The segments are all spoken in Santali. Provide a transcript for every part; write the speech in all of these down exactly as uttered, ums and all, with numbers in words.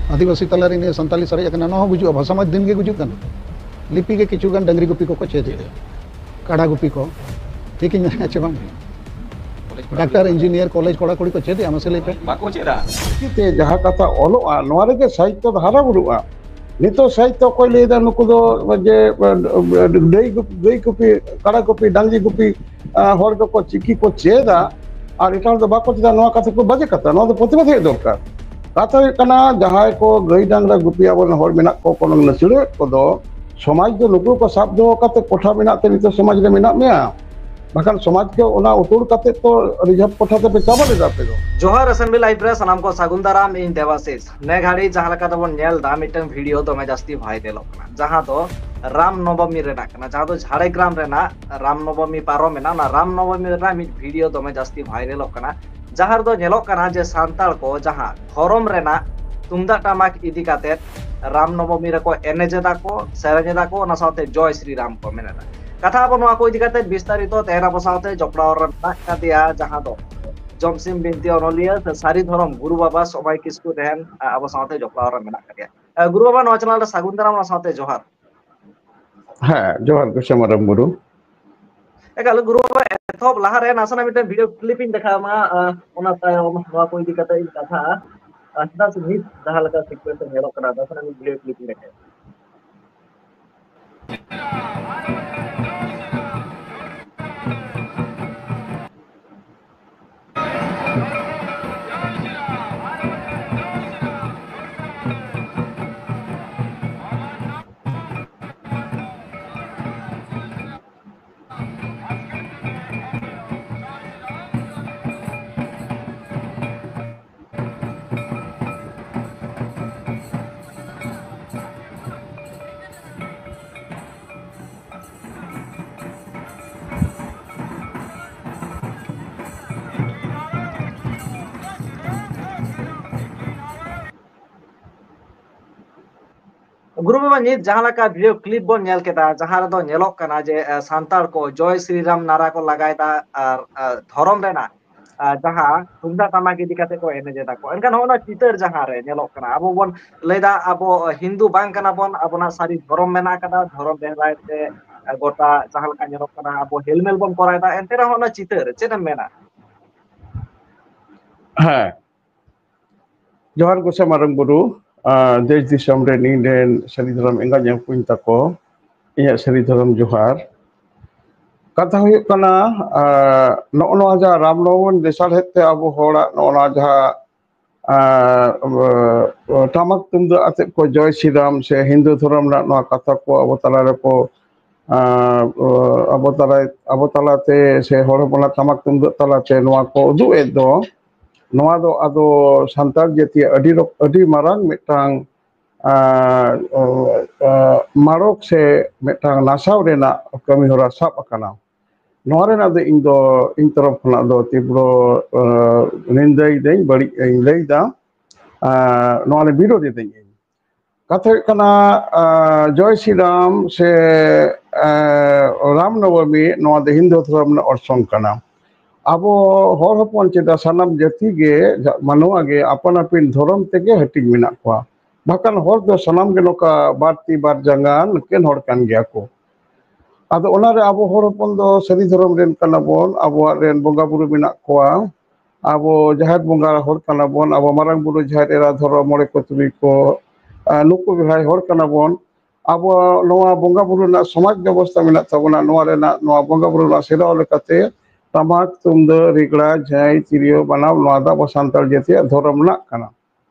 ᱟᱹᱫᱤᱵᱟᱹᱥᱤ ᱛᱟᱞᱟᱨᱮ ᱱᱤᱭᱟᱹ ᱥᱟᱱᱛᱟᱞᱤ ᱥᱟᱨᱮᱡ ᱟᱠᱟᱱᱟ, ᱱᱚᱣᱟ ᱦᱚᱸ ᱜᱩᱡᱩᱜᱼᱟ, ᱵᱷᱟᱥᱟ ᱢᱟ ᱫᱤᱱ ᱜᱮ ᱜᱩᱡᱩᱜ ᱠᱟᱱᱟ᱾ ᱞᱤᱯᱤ ᱜᱮ ᱠᱤᱪᱷᱩ ᱜᱟᱱ ᱰᱟᱹᱝᱨᱤ ᱜᱩᱯᱤ ᱠᱚᱠᱚ ᱪᱮᱫ ᱮᱫᱟ, ᱠᱟᱰᱟ ᱜᱩᱯᱤ ᱠᱚ, ᱴᱷᱤᱠ ᱤᱧ ᱢᱮᱱᱮᱫᱼᱟ ᱪᱮ ᱵᱟᱝ? ᱰᱟᱠᱛᱟᱨ, ᱤᱧᱡᱤᱱᱤᱭᱟᱨ, ᱠᱚᱞᱮᱡᱽ ᱠᱚᱲᱟ ᱠᱩᱲᱤ ᱠᱚ ᱪᱮᱫ ᱮᱫᱼᱟ, ᱢᱟᱥᱮ ᱞᱟᱹᱭ ᱯᱮ᱾ ᱵᱟᱠᱚ ᱪᱮᱫᱟ᱾ ᱪᱤᱠᱤᱛᱮ ᱡᱟᱦᱟᱸ ᱠᱟᱛᱷᱟ ᱚᱞᱚᱜᱼᱟ, ᱱᱚᱣᱟ ᱨᱮᱜᱮ ᱥᱟᱦᱤᱛᱛᱚ ᱫᱚ ᱦᱟᱨᱟ ᱵᱩᱨᱩᱜᱼᱟ᱾ ᱱᱤᱛᱚᱜ ᱥᱟᱦᱤᱛᱛᱚ ᱚᱠᱚᱭ ᱞᱟᱹᱭᱫᱟ, ᱱᱩᱠᱩ ᱫᱚ ᱡᱮ ᱜᱟᱹᱭ ᱜᱩᱯ-, ᱜᱟᱹᱭ ᱜᱩᱯᱤ, ᱠᱟᱰᱟ ᱜᱩᱯᱤ, ᱰᱟᱝᱨᱤ ᱜᱩᱯᱤ, ᱟᱸ, ᱦᱚᱲ ᱫᱚᱠᱚ ᱪᱤᱠᱤ ᱠᱚ ᱪᱮᱫᱟ ᱟᱨ ᱮᱴᱟᱜ ᱦᱚᱲ ᱫᱚ ᱵᱟᱠᱚ ᱪᱮᱫᱟ, ᱱᱚᱣᱟ ᱠᱟᱛᱷᱟ ᱠᱚ ᱵᱟᱡᱮ ᱠᱟᱛᱷᱟ, ᱱᱚᱣᱟ ᱫᱚ ᱯᱨᱚᱛᱤᱵᱟᱫ ᱦᱩᱭᱩᱜ ᱫᱚᱨᱠᱟᱨ᱾ ᱠᱟᱛᱷᱟ ᱦᱩᱭᱩᱜ ᱠᱟᱱᱟ, ᱡᱟᱦᱟᱸᱭ ᱠᱚ ᱜᱟᱹᱭ ᱰᱟᱝᱨᱟ ᱜᱩᱯᱤ ᱟᱵᱚᱨᱮᱱ ᱦᱚᱲ ᱢᱮᱱᱟᱜ ᱠᱚ, ᱠᱚ ᱱᱟᱹᱥᱲᱟᱹᱭᱮᱫ ᱠᱚᱫᱚ, ᱥᱚᱢᱟᱡᱽ ᱫᱚ ᱱᱩᱠᱩ ᱠᱚ ᱥᱟᱵ ᱫᱚᱦᱚ ᱠᱟᱛᱮ ᱠᱚᱴᱷᱟ ᱢᱮᱱᱟᱜ ᱛᱮ ᱱᱤᱛᱚᱜ ᱥᱚᱢᱟᱡᱽ ᱨᱮ ᱢᱮᱱᱟᱜ ᱢᱮᱭᱟ, ᱵᱟᱠᱷᱟᱱ ᱥᱚᱢᱟᱡᱽ ᱠᱚ ᱚᱱᱟ ᱩᱛᱩᱲ ᱠᱟᱛᱮ ᱛᱚ ᱨᱤᱡᱷᱟᱵᱽ ᱠᱚᱴᱷᱟ ᱛᱮᱯᱮ ᱪᱟᱵᱟ ᱞᱮᱫᱟ ᱟᱯᱮ ᱫᱚ᱾ ᱡᱚᱦᱟᱨ S M B Live ᱨᱮ ᱥᱟᱱᱟᱢ ᱠᱚ ᱥᱟᱹᱜᱩᱱ ᱫᱟᱨᱟᱢ, ᱤᱧ ᱫᱮᱵᱟᱥᱤᱥ᱾ ᱱᱮ ᱜᱷᱟᱹᱲᱤ ᱡᱟᱦᱟᱸ ᱞᱮᱠᱟ ᱛᱮᱵᱚᱱ ᱧᱮᱞ ᱮᱫᱟ, ᱢᱤᱫᱴᱟᱝ ᱵᱷᱤᱰᱤᱭᱳ ᱫᱚᱢᱮ ᱡᱟᱹᱥᱛᱤ ᱵᱷᱟᱭᱨᱟᱞᱚᱜ ᱠᱟᱱᱟ, ᱡᱟᱦᱟᱸ ᱫᱚ ᱨᱟᱢ ᱱᱚᱵᱚᱢᱤ ᱨᱮᱱᱟᱜ ᱠᱟᱱᱟ, ᱡᱟᱦᱟᱸ ᱫᱚ ᱡᱷᱟᱲᱜᱨᱟᱢ ᱨᱮᱱᱟᱜ ᱨᱟᱢ ᱱᱚᱵᱚᱢᱤ ᱯᱟᱨᱚᱢᱮᱱᱟ, ᱚᱱᱟ ᱨᱟᱢ ᱱᱚᱵᱚᱢᱤ ᱨᱮᱱᱟᱜ ᱢᱤᱫ ᱵᱷᱤᱰᱤᱭᱳ ᱫᱚᱢᱮ ᱡᱟᱹᱥᱛᱤ ᱵᱷᱟᱭᱨᱟᱞᱚᱜ ᱠᱟᱱᱟ, ᱡᱟᱦᱟᱸ ᱨᱮᱫᱚ ᱧᱮᱞᱚᱜ ᱠᱟᱱᱟ ᱡᱮ ᱥᱟᱱᱛᱟᱲ ᱠᱚ ᱡᱟᱦᱟᱸ ᱫᱷᱚᱨᱚᱢ ᱨᱮᱱᱟᱜ ᱛᱩᱢᱫᱟᱜ ᱴᱟᱢᱟᱠ ᱤᱫᱤ ᱠᱟᱛᱮ ᱨᱟᱢ ᱱᱚᱵᱚᱢᱤ ᱨᱮᱠᱚ ᱮᱱᱮᱡ ᱮᱫᱟ ᱠᱚ, ᱥᱮᱨᱮᱧ ᱮᱫᱟ ᱠᱚ, ᱚᱱᱟ ᱥᱟᱶᱛᱮ ᱡᱚᱭ ᱥᱨᱤ ᱨᱟᱢ ᱠᱚ ᱢᱮᱱ ᱮᱫᱟ᱾ ᱠᱟᱛᱷᱟ ᱟᱵᱚ ᱱᱚᱣᱟ ᱠᱚ ᱤᱫᱤ ᱠᱟᱛᱮ ᱵᱤᱥᱛᱟᱨᱤᱛᱚ ᱛᱮᱦᱮᱧ ᱟᱵᱚ ᱥᱟᱶᱛᱮ ᱡᱚᱯᱲᱟᱣ ᱨᱮ ᱢᱮᱱᱟᱜ ᱟᱠᱟᱫᱮᱭᱟ, ᱡᱟᱦᱟᱸ ᱫᱚ ᱡᱚᱢᱥᱤᱢ ᱵᱤᱱᱛᱤ ᱚᱱᱚᱞᱤᱭᱟᱹ ᱥᱮ ᱥᱟᱹᱨᱤ ᱫᱷᱚᱨᱚᱢ ᱜᱩᱨᱩ ᱵᱟᱵᱟ ᱥᱚᱢᱟᱭ ᱠᱤᱥᱠᱩ ᱛᱮᱦᱮᱧ ᱟᱵᱚ ᱥᱟᱶᱛᱮ ᱡᱚᱯᱲᱟᱣ ᱨᱮ ᱢᱮᱱᱟᱜ ᱟᱠᱟᱫᱮᱭᱟ᱾ ᱟᱸ, ᱜᱩᱨᱩ ᱵᱟᱵᱟ, ᱱᱚᱣᱟ ᱪᱮᱱᱮᱞ ᱨᱮ ᱥᱟᱹᱜᱩᱱ ᱫᱟᱨᱟᱢ, ᱚᱱᱟ ᱥᱟᱶᱛᱮ ᱡᱚᱦᱟᱨ᱾ ᱦᱮᱸ, ᱡᱚᱦᱟᱨ ᱜᱮ ᱥᱮ ᱢᱟᱨᱟᱝ ᱵᱩᱨᱩ᱾ ᱮᱠᱟᱞ, ᱜᱩᱨᱩ ᱵᱟᱵᱟ, ᱮᱛᱚᱦᱚᱵ ᱞᱟᱦᱟᱨᱮ ᱱᱟᱥᱮᱱᱟᱜ ᱢᱤᱫᱴᱮᱱ ᱵᱷᱤᱰᱤᱭᱳ ᱠᱞᱤᱯ ᱤᱧ ᱫᱮᱠᱷᱟᱣ ᱟᱢᱟ, ᱟᱸ, ᱚᱱᱟ ᱛᱟᱭᱚᱢ ᱱᱚᱣᱟ ᱠᱚ ᱤᱫᱤ ᱠᱟᱛᱮ ᱤᱧ ᱠᱟᱛᱷᱟᱜᱼᱟ᱾ ᱟᱸ, ᱪᱮᱫᱟᱜ ᱥᱮ ᱱᱤᱛ ᱡᱟᱦᱟᱸ ᱞᱮᱠᱟ ᱥᱤᱪᱩᱭᱮᱥᱚᱱ ᱧᱮᱞᱚᱜ ᱠᱟᱱᱟ, ᱱᱟᱥᱮᱱᱟᱜ ᱢᱤᱫ ᱵᱷᱤᱰᱤᱭᱳ ᱠᱞᱤᱯ ᱤᱧ ᱫᱮᱠᱷᱟᱣᱟ᱾ ᱜᱩᱨᱩ ᱵᱟᱵᱟ, ᱱᱤᱛ ᱡᱟᱦᱟᱸ ᱞᱮᱠᱟ ᱵᱷᱤᱰᱤᱭᱳ ᱠᱞᱤᱯ ᱵᱚᱱ ᱧᱮᱞ ᱠᱮᱫᱟ, ᱡᱟᱦᱟᱸ ᱨᱮᱫᱚ ᱧᱮᱞᱚᱜ ᱠᱟᱱᱟ ᱡᱮ, ᱮ, ᱥᱟᱱᱛᱟᱲ ᱠᱚ ᱡᱚᱭ ᱥᱨᱤ ᱨᱟᱢ ᱱᱟᱨᱟ ᱠᱚ ᱞᱟᱜᱟᱭᱮᱫᱟ ᱟᱨ, ᱮ, ᱫᱷᱚᱨᱚᱢ ᱨᱮᱱᱟᱜ ᱟᱨ ᱡᱟᱦᱟᱸ ᱛᱩᱢᱫᱟᱜ ᱴᱟᱢᱟᱠ ᱤᱫᱤ ᱠᱟᱛᱮ ᱠᱚ ᱮᱱᱮᱡ ᱮᱫᱟ ᱠᱚ᱾ ᱮᱱᱠᱷᱟᱱ ᱦᱚᱸᱜᱼᱚ ᱱᱚᱣᱟ ᱪᱤᱛᱟᱹᱨ ᱡᱟᱦᱟᱸ ᱨᱮ ᱧᱮᱞᱚᱜ ᱠᱟᱱᱟ, ᱟᱵᱚ ᱵᱚᱱ ᱞᱟᱹᱭᱫᱟ ᱟᱵᱚ ᱦᱤᱱᱫᱩ ᱵᱟᱝ ᱠᱟᱱᱟ ᱵᱚᱱ, ᱟᱵᱚᱱᱟᱜ ᱥᱟᱹᱨᱤ ᱫᱷᱚᱨᱚᱢ ᱢᱮᱱᱟᱜ ᱟᱠᱟᱫᱟ, ᱫᱷᱚᱨᱚᱢ ᱵᱮᱦᱞᱟᱭ ᱛᱮ ᱜᱚᱴᱟ ᱡᱟᱦᱟᱸ ᱞᱮᱠᱟ ᱧᱮᱞᱚᱜ ᱠᱟᱱᱟ ᱟᱵᱚ ᱦᱮᱞᱢᱮᱞ ᱵᱚᱱ ᱠᱚᱨᱟᱣ ᱮᱫᱟ, ᱮᱱᱛᱮ ᱨᱮᱦᱚᱸ ᱚᱱᱟ ᱪᱤᱛᱟᱹᱨ ᱪᱮᱫ ᱮᱢ ᱢᱮᱱᱟ? ᱦᱮᱸ, ᱡᱚᱦᱟᱨ ᱜᱚᱸᱥᱟᱭ ᱢᱟᱨᱟᱝ ᱵᱩᱨᱩ᱾ ᱟᱨ ᱫᱮᱥ ᱫᱤᱥᱚᱢ ᱨᱮᱱ ᱤᱧ ᱨᱮᱱ ᱥᱟᱹᱨᱤ ᱫᱷᱚᱨᱚᱢ ᱮᱸᱜᱟ ᱧᱮᱞ ᱠᱩᱧ ᱛᱟᱠᱚ, ᱤᱧᱟᱹᱜ ᱥᱟᱹᱨᱤ ᱫᱷᱚᱨᱚᱢ ᱡᱚᱦᱟᱨ᱾ ᱠᱟᱛᱷᱟ ᱦᱩᱭᱩᱜ ᱠᱟᱱᱟ, ᱟᱨ ᱱᱚᱜᱼᱚ ᱱᱚᱣᱟ ᱡᱟᱦᱟᱸ ᱨᱟᱢ ᱱᱚᱵᱚᱢᱤ ᱞᱮᱥᱟᱲᱦᱮᱫ ᱛᱮ ᱟᱵᱚ ᱦᱚᱲᱟᱜ ᱱᱚᱜᱼᱚ ᱱᱚᱣᱟ ᱡᱟᱦᱟᱸ ᱟᱨ, ᱟᱨ, ᱴᱟᱢᱟᱠ ᱛᱩᱢᱫᱟᱹᱜ ᱟᱛᱮᱫ ᱠᱚ ᱡᱚᱭ ᱥᱨᱤᱨᱟᱢ ᱥᱮ ᱦᱤᱱᱫᱩ ᱫᱷᱚᱨᱚᱢ ᱨᱮᱱᱟᱜ ᱱᱚᱣᱟ ᱠᱟᱛᱷᱟ ᱠᱚ ᱟᱵᱚ ᱛᱟᱞᱟ ᱨᱮᱠᱚ, ᱟᱨ, ᱟᱵᱚ ᱛᱟᱞᱟ, ᱟᱵᱚ ᱛᱟᱞᱟᱛᱮ ᱥᱮ ᱦᱚᱲ ᱦᱚᱯᱚᱱᱟᱜ ᱴᱟᱢᱟᱠ ᱛᱩᱢᱫᱟᱹᱜ ᱛᱟᱞᱟᱛᱮ ᱱᱚᱣᱟ ᱠᱚ ᱩᱫᱩᱜ ᱮᱫ ᱫᱚ, ᱱᱚᱣᱟ ᱫᱚ ᱟᱫᱚ ᱥᱟᱱᱛᱟᱲ ᱡᱟᱹᱛᱤᱭᱟᱜ ᱟᱹᱰᱤ ᱨᱚᱠ-, ᱟᱹᱰᱤ ᱢᱟᱨᱟᱝ ᱢᱤᱫᱴᱟᱝ, ᱟᱨ, ᱟᱨ, ᱢᱟᱲᱚᱠ ᱥᱮ ᱢᱤᱫᱴᱟᱝ ᱱᱟᱥᱟᱣ ᱨᱮᱱᱟᱜ ᱠᱟᱹᱢᱤ ᱦᱚᱨᱟ ᱥᱟᱵ ᱟᱠᱟᱱᱟ᱾ ᱱᱚᱣᱟ ᱨᱮᱱᱟᱜ ᱫᱚ ᱤᱧ ᱫᱚ, ᱤᱧ ᱛᱚᱨᱚᱯ ᱠᱷᱚᱱᱟᱜ ᱫᱚ ᱛᱤᱵᱽᱨᱚ, ᱟᱨ, ᱱᱤᱱᱫᱟᱹᱭ ᱫᱟᱹᱧ, ᱵᱟᱹᱲᱤᱡ ᱤᱧ ᱞᱟᱹᱭ ᱮᱫᱟ᱾ ᱟᱨ, ᱱᱚᱣᱟ ᱨᱮ ᱵᱤᱨᱳᱫᱷ ᱮᱫᱟᱹᱧ ᱤᱧ᱾ ᱠᱟᱛᱷᱟ ᱦᱩᱭᱩᱜ ᱠᱟᱱᱟ, ᱟᱨ, ᱡᱚᱭ ᱥᱨᱤ ᱨᱟᱢ ᱥᱮ, ᱟᱨ, ᱨᱟᱢ ᱱᱚᱵᱚᱢᱤ, ᱱᱚᱣᱟ ᱫᱚ ᱦᱤᱱᱫᱩ ᱫᱷᱚᱨᱚᱢ ᱨᱮᱱᱟᱜ ᱚᱨᱥᱚᱝ ᱠᱟᱱᱟ᱾ ᱟᱵᱚ ᱦᱚᱲ ᱦᱚᱯᱚᱱ ᱪᱮᱫᱟᱜ ᱥᱟᱱᱟᱢ ᱡᱟᱹᱛᱤ ᱜᱮ, ᱡᱟ-, ᱢᱟᱱᱣᱟ ᱜᱮ ᱟᱯᱟᱱ ᱟᱹᱯᱤᱱ ᱫᱷᱚᱨᱚᱢ ᱛᱮᱜᱮ ᱦᱟᱹᱴᱤᱧ ᱢᱮᱱᱟᱜ ᱠᱚᱣᱟ᱾ ᱵᱟᱠᱷᱟᱱ ᱦᱚᱲ ᱫᱚ ᱥᱟᱱᱟᱢ ᱜᱮ ᱱᱚᱝᱠᱟ ᱵᱟᱨ ᱛᱤ ᱵᱟᱨ ᱡᱟᱸᱜᱟ ᱱᱩᱠᱤᱱ ᱦᱚᱲ ᱠᱟᱱ ᱜᱮᱭᱟ ᱠᱚ᱾ ᱟᱫᱚ ᱚᱱᱟᱨᱮ ᱟᱵᱚ ᱦᱚᱲ ᱦᱚᱯᱚᱱ ᱫᱚ ᱥᱟᱹᱨᱤ ᱫᱷᱚᱨᱚᱢ ᱨᱮᱱ ᱠᱟᱱᱟ ᱵᱚᱱ, ᱟᱵᱚᱣᱟᱜ ᱨᱮᱱ ᱵᱚᱸᱜᱟ ᱵᱩᱨᱩ ᱢᱮᱱᱟᱜ ᱠᱚᱣᱟ, ᱟᱵᱚ ᱡᱟᱦᱮᱨ ᱵᱚᱸᱜᱟ ᱦᱚᱲ ᱠᱟᱱᱟ ᱵᱚᱱ, ᱟᱵᱚ ᱢᱟᱨᱟᱝ ᱵᱩᱨᱩ, ᱡᱟᱦᱮᱨ ᱮᱨᱟ, ᱫᱷᱚᱨᱚᱢ ᱢᱚᱬᱮ ᱠᱚ ᱛᱩᱨᱩᱭ ᱠᱚ, ᱟᱨ ᱱᱩᱠᱩ ᱵᱮᱲᱦᱟᱭ ᱦᱚᱲ ᱠᱟᱱᱟ ᱵᱚᱱ᱾ ᱟᱵᱚ ᱱᱚᱣᱟ ᱵᱚᱸᱜᱟ ᱵᱩᱨᱩ ᱨᱮᱱᱟᱜ ᱥᱚᱢᱟᱡᱽ ᱵᱮᱵᱚᱥᱛᱷᱟ ᱢᱮᱱᱟᱜ ᱛᱟᱵᱚᱱᱟ, ᱱᱚᱣᱟ ᱨᱮᱱᱟᱜ, ᱱᱚᱣᱟ ᱵᱚᱸᱜᱟ ᱵᱩᱨᱩ ᱨᱮᱱᱟᱜ ᱥᱮᱨᱣᱟ ᱞᱮᱠᱟᱛᱮ ᱴᱟᱢᱟᱠ, ᱛᱩᱢᱫᱟᱹᱜ, ᱨᱮᱜᱽᱲᱟ, ᱡᱷᱟᱺᱭ, ᱛᱤᱨᱭᱳ, ᱵᱟᱱᱟᱢ, ᱱᱚᱣᱟ ᱫᱚ ᱟᱵᱚ ᱥᱟᱱᱛᱟᱲ ᱡᱟᱹᱛᱤᱭᱟᱜ ᱫᱷᱚᱨᱚᱢ ᱨᱮᱱᱟᱜ ᱠᱟᱱᱟ᱾